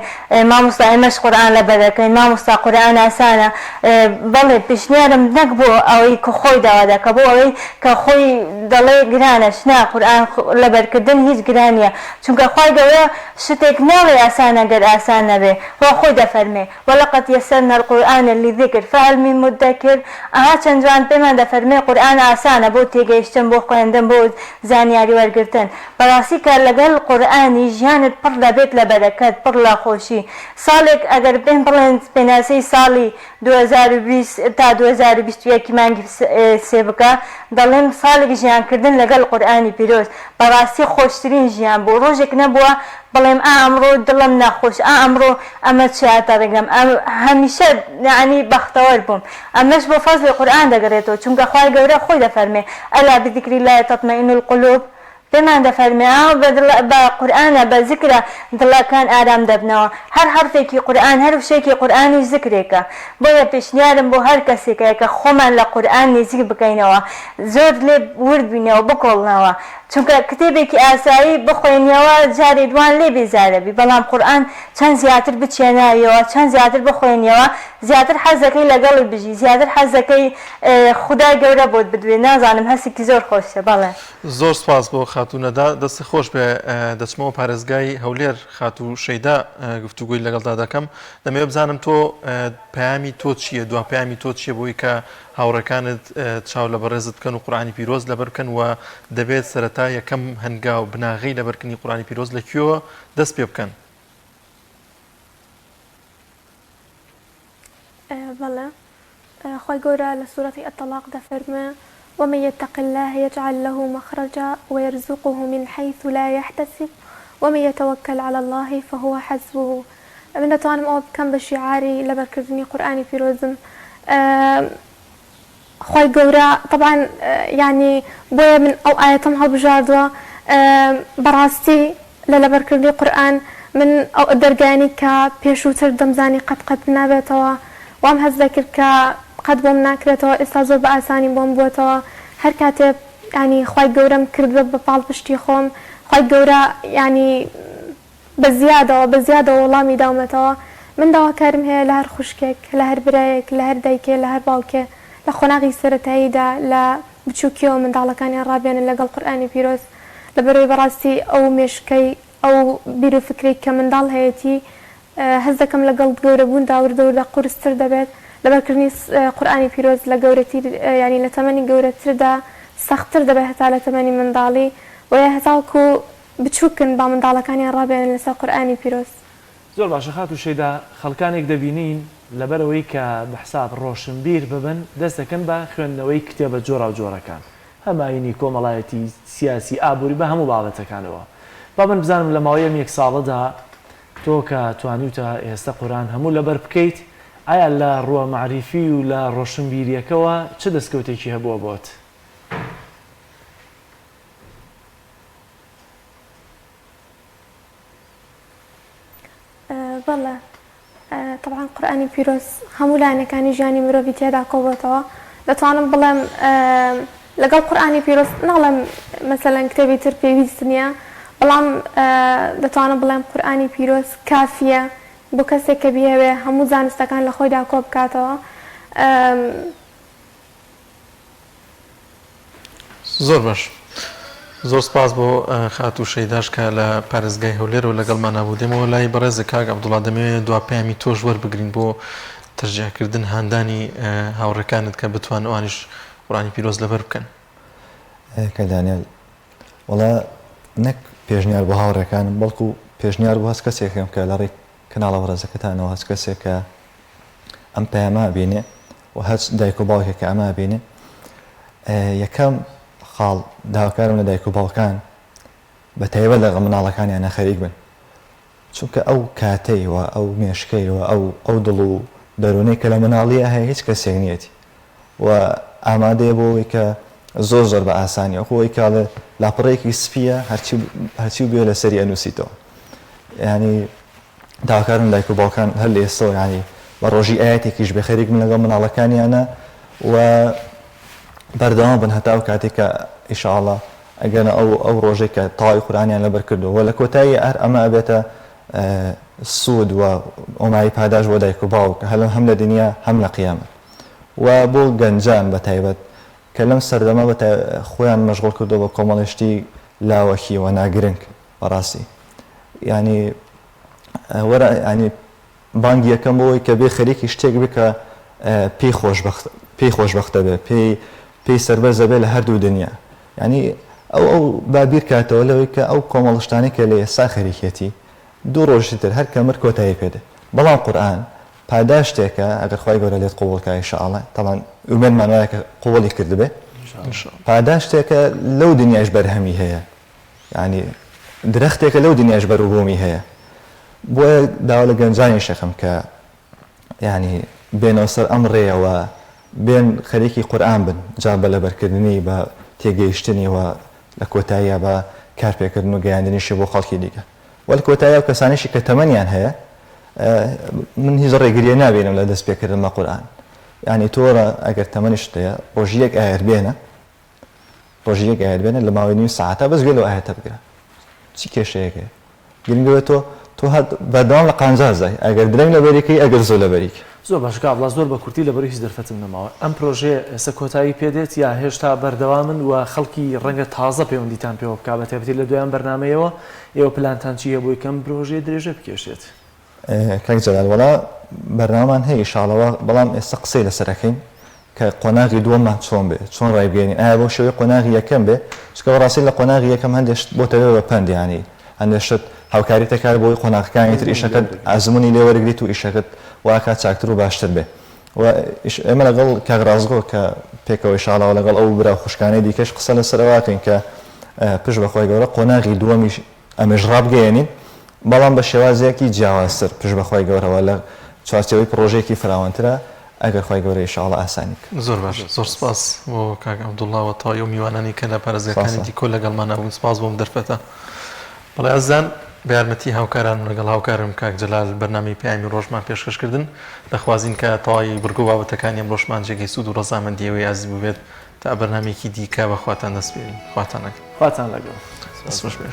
S17: مامۆستا ئێمەش قورئان لەبەر دەکەین مامۆستا قورئان ئاسانە بەڵێ پێشنیارم نەک بۆ ئەوەی کە خۆی داوا دەکا بۆ ئەوەی کە خۆی دەڵێ گرانەش نا قورئان لەبەرکردن هیچ گران نیە چونکە خوای گەورە شتێک ناڵێ ئاسانە گەر ئاسان نەبێ خوا خۆی دەفەرمێ، ولقد یسرنا القرآن للذکر فهل من مدکر، ئەها چەند جوان پێمان دەفەرمێ قورئان ئاسانە بۆ تێگەیشتن بۆ خوێندن بۆ زانیاری وەرگرتن بەڕاستی کە لەگەڵ قورئانی ژیانت پڕ دەبێت لە بەرەکەت پڕ لە خۆشی ساڵێک ئەگەر پێم بڵێن پێناسەی ساڵی 2020 تا 2021 مانگی سێ بکە دەڵێم ساڵێک ژیانکردن لەگەڵ قورئانی پیرۆز بەڕاستی خۆشترین ژیان بوو ڕۆژێک نەبووە بڵێم ئا ئەمڕۆ دڵم ناخۆش ئا ئەمڕۆ ئەمە چ هاتە ڕێگەم ئا هەمیشە یەعنی بەختەوەر بووم ئەمەش بۆ فەزڵی قورئان دەگەرێتەوە چونکە خوای گەورە خۆی دەفەرمێ الا بذکر اللە تطمئن القلوب پێمان دەفەرمێ ئا بە دڵ بە قورئانە بە زکرە دڵەکان ئارام دەبنەوە هەر حەرفێکی قورئان هەر وشەیەکی قورئانیش زکرێکە بۆیە پێشنیارم بۆ هەر کەسێکە کە خۆمان لە قورئان نزیک بکەینەوە زۆر لێ ورد بینەوە بکۆڵنەوە چونکە کتێبێکی ئاسایی بخوێنیەوە جارێ دوان لێ بێزارەبی بەڵام قورئان چەند زیاتر بچیە ناویەوە چەند زیاتر بخوێنیەوە زیاتر حەزەکەی لەگەڵی بژی زیاتر حەزەکەی خودای گەورە بۆت بدوێ نازانم هەستێکی زۆر خۆشە بەڵێ.
S2: زۆر سوپاس بۆ خاتوو نەدا دەستت خۆش بێ دەچمەوە پارێزگای هەولێر خاتوو شەیدا گفتوگۆی لەگەڵدا دەکەم دەمەوێت بزانم تۆ پەیامی تۆ چییە دوا پەیامی تۆ چییە بۆی کە هاوڕێکانت چاو لە بەڕێزت بکەن و قورئانی پیرۆز لەبەر بکەن و دەبێت سەرەتا یەکەم هەنگاو بناغەی لەبەرکردنی قورئانی پیرۆز لە کوێوە دەست پێ بکەن؟
S16: بەڵێ خوای گەورە لە سورەتی الطلاق دەفەرموێ، ومن یتق اللە یجعل له مخرجا ویرزقه من حیث لا یحتسب ومن یتوکل علی اللە فهو حسبه من دەتوانم ئەوە بکەم بە شیعاری لەبەرکردنی قورئانی پیرۆزم خوای گەورە تەبعەن یانی بۆیە من ئەو ئایەتەم هەڵبژاردووە بەڕاستی لە لەبەرکردنی قورئان من ئەو دەرگایانەی کە پێشووتر دەمزانی قەت قەت نابێتەوە وام هەست دەکرد کە قەت بۆم ناکرێتەوە ئێستا زۆر بە ئاسانی بۆم بووەتەوە هەر کاتێ یانی خوای گەورەم کرد بە پاڵپشتی خۆم خوای گەورە یانی بە زیادەوە بە زیادەوە وەڵامی داومەتەوە من داواکاریم هەیە لە هەر خوشکێک لە هەر برایەک لە هەر دایکێ لە هەر باوکێ لە قۆناغی سەرەتاییدا لە بچوکیەوە منداڵەکانیان ڕابێنن لەگەڵ قورئانی پیرۆز لەبەرئەوەی بەڕاستی ئەو مێشکەی ئەو بیرو فکرەی کە منداڵ هەیەتی هەست دەکەم لەگەڵ گەورەبووندا وردە وردە قورستر دەبێت لەبەرکردنی قورئانی پیرۆز لە گەورەتر یانی لە تەمەنی گەورەتردا سەختتر دەبێت هەتا لە تەمەنی منداڵی بۆیە هەتاوەکو بچوکن با منداڵەکانیان ڕابێنن لەسەر قورئانی پیرۆز.
S1: زۆر باشە خاتوو شەیدا خەڵکانێک دەبینین لەبەرئەوەی کە بەحساب ڕۆشنبیر ببن دەست دەکەن بە خوێندنەوەی کتێبە جۆراوجۆرەکان هەم ئاینی کۆمەڵایەتی سیاسی ئابوری بە هەموو بابەتەکانەوە با من بزانم لە ماوەی ئەم یەک ساڵەدا تۆ کە توانیوتە ئێستە قورئان هەموو لەبەر بکەیت ئایا لە ڕووە مەعریفی و لە ڕۆشنبیریەکەوە چ دەستکەوتێکی هەبووە بۆت؟
S16: بەڵێ تەبعەن قورئانی پیرۆز هەموو لایەنەکانی ژیانی مرۆڤی تێدا کۆبۆتەوە دەتوانم بڵێم لەگەڵ قورئانی پیرۆز ناڵێم مەسەلەن کتێبی تر پێویست نییە بەڵام دەتوانم بڵێم قورئانی پیرۆز کافیە بۆ کەسێک کە بیەوێ هەموو زانستەکان لە خۆیدا کۆ بکاتەوە.
S2: زۆر باش زۆر سپاس بۆ خاتوو شەیداش کە لە پارێزگای هەولێرەوە لەگەڵمانا بوو دێمەوە لای بەڕێزە کاک عەبدوڵا دەمەوێت دوا پەیامی تۆش وەربگرین بۆ تەشجیعکردن هاندانی هاوڕێکانت کە بتوان ئەوانیش قورئانی پیرۆز لەبەر بکەن.
S14: کاک دانیال. وەڵا نەک پێشنیار بۆ هاوڕێکانم بەڵکو پێشنیار بۆ هەچ کەسێکم کە لە ڕێی کەناڵە بەڕێزەکەتانەوە هەچ کەسێک کە ئەم پەیامە ئەبینێ و هەچ دایک و باوکێک کە ئەمە ئەبینێ یەکەم خاڵ داواکارم لە دایک و باوکان بە تایبەت لەگەڵ مناڵەکانیانە خەریک بن چونکە ئەو کاتەی و ئەو مێشکەی و ئەو ئەو دڵ و دەروونەی کە لە مناڵییا هەیە هیچ کەسێک نییەتی و ئامادەیە بۆ ئەوەی کە زۆر زۆر بە ئاسانی وەکو ئەوەی کە ئەڵێ لاپەڕەیەکی سپییە هەرچی هەرچی بوێ لەسەری ئەنووسیتەوە یانی داواکارم دایک و باوکان هەر لە ئێستەوە یانی بە ڕۆژی ئایەتێکیش بێ خەریک بن لەگەڵ مناڵەکانیانە و بەردەوام بن هەتا ئەو کاتێک کە ئیشاڵڵا ئەگەنە ئەو ئەو ڕۆژەی کە تەواوی قورئانیان لەبەر کردووە وە لە کۆتایی هەر ئەمە ئەبێتە سوود و ئۆمایی پاداش بۆ دایک و باوک هەلم هەم لە دنیا هەم لە قیامەت و بۆ گەنجان بە تایبەت کە لەم سەردەمە بە خۆیان مەشغوڵ کردووە بە کۆمەڵێ شتی لاوەکی و ناگرنگ بەڕاستی یانی وەرە یانی بانگی یەکەم بۆ ئەوەی کە بێ خەریکی شتێک بێ کە پێی خۆشبەخت پێی خۆشبەختە بێ پێی پێی سەربەرزە بێ لە هەردوو دنیا یانی ئەو ئەو با بیر کاتەوە لەوەی کە ئەو کۆمەڵ شتانەی کە لە ئێستا خەریکێتی دوو ڕۆژی تر هەر کە مرد کۆتایی پێ دێ بەڵام قورئان پاداشتێکە ئەگەر خوای گەورە لێت قبوڵ کا ان شاء اللە تەبعەن ئومێدمان وایە کە قبوڵی کردبێ پاداشتێکە لەو دنیاش بەرهەمی هەیە یانی درەختێکە لەو دنیاش بەروبوومی هەیە بۆیە داوا لە گەنجانیش ئەکەم کە یانی بێنەوە سەر ئەم ڕێیەوە بێن خەریکی قورئان بن جا بە لەبەرکردنی بە تێگەیشتنی و لە کۆتاییا بە کارپێکردن و گەیاندنیشی بۆ خەڵکی دیکە وە لە کۆتاییا ئەو کەسانەیشی کە تەمەنیان هەیە من هیچ ڕێگریە نابینم لە دەست پێکردن بە قورئان یانی تۆ ئەگەر تەمەنیشت هەیە ڕۆژی یەک ئایەت بێنە ڕۆژی یەک ئایەت بێنە لە ماوەی نیو سەعاتا بەس گوێ لەو ئایەتە بگرە چی کێشەیەک هەیە گرنگەوە تۆ تۆ هەر بەردەوام لە قانجازای ئەگەر درەنگ لەبەری کەی ئەگەر زوو لەبەری کەی.
S1: زۆر باشە کاک عەبدوڵا زۆر بە کورتی لەبەرئەوەی هیچ دەرفەتم نەماوە ئەم پرۆژەیە ئێستا کۆتایی پێ دێت یا هێشتا بەردەوامن و خەڵکی ڕەنگە تازە پەیوەندیتان پێوە بکا بە تایبەتی لە دوای ئەم بەرنامەیەوە ئێوە پلانتان چییە بۆی کە ئەم پرۆژەیە درێژە بکێشێت؟
S14: کاک جەلال وەڵا بەرنامەمان هەیە ئیشاڵەوە بەڵام ئێستا قسەی لەسەر ئەکەین کە قۆناغی دووەممان چۆن بێ چۆن ڕایبگەیەنین ئایا بەو شێوەی قۆناغی یەکەم بێ چونکە بەڕاستی لە قۆناغی یەکەم هەندێ شت بۆتە بێ بە پەند یانی هەندێ شت هاوکاریت ئەکات بۆی قۆناغەکانی تر ئیشەکەت ئەزموونی لێ وەرگریت و ئیشەکەت واکات چاکتر و باشتر بێ و ئێمە لەگەڵ کاک ڕاستگۆ کە پێکەوە ئیشاڵەوە لەگەڵ ئەو برا و خوشکانەی دیکەش قسە لەسەر ئەوە ئەکەین کە پشت بە خوای گەورە قۆناغی دووەمیش ئەمەش ڕابگەیەنین، بەڵام بە شێوازێکی جیاوازتر، پشت بە خوای گەورەوە لە چوارچێوەی پڕۆژەیەکی فراوانترە، ئەگەر خوای گەورە ان شاء اللە ئاسانی بکات.
S2: زۆر باش زۆر سپاس بۆ کاک عەبدوڵا و تەواوی ئەو میوانانەی کە لە پارێزگاکانی دیکۆ لەگەڵمانا بوون سپاس بۆ ئەم دەرفەتە. بەڵێ ئازیزان بە یارمەتی هاوکارانم لەگەڵ هاوکارم کاک جەلال بەرنامەی پەیامی ڕۆژمان پێشکەش کردن دەخوازین کە تەواوی بڕگە و بابەتەکانی ئەمڕۆشمان جێگەی سوود و ڕەزامەندی ئێوەی ئازیز بووبێت تا بەرنامەیەکی دیکە بە خواتان دەسپێرین خواتان لەگەڵ.
S1: خواتان لەگەڵ.
S2: دەست خۆش بێ.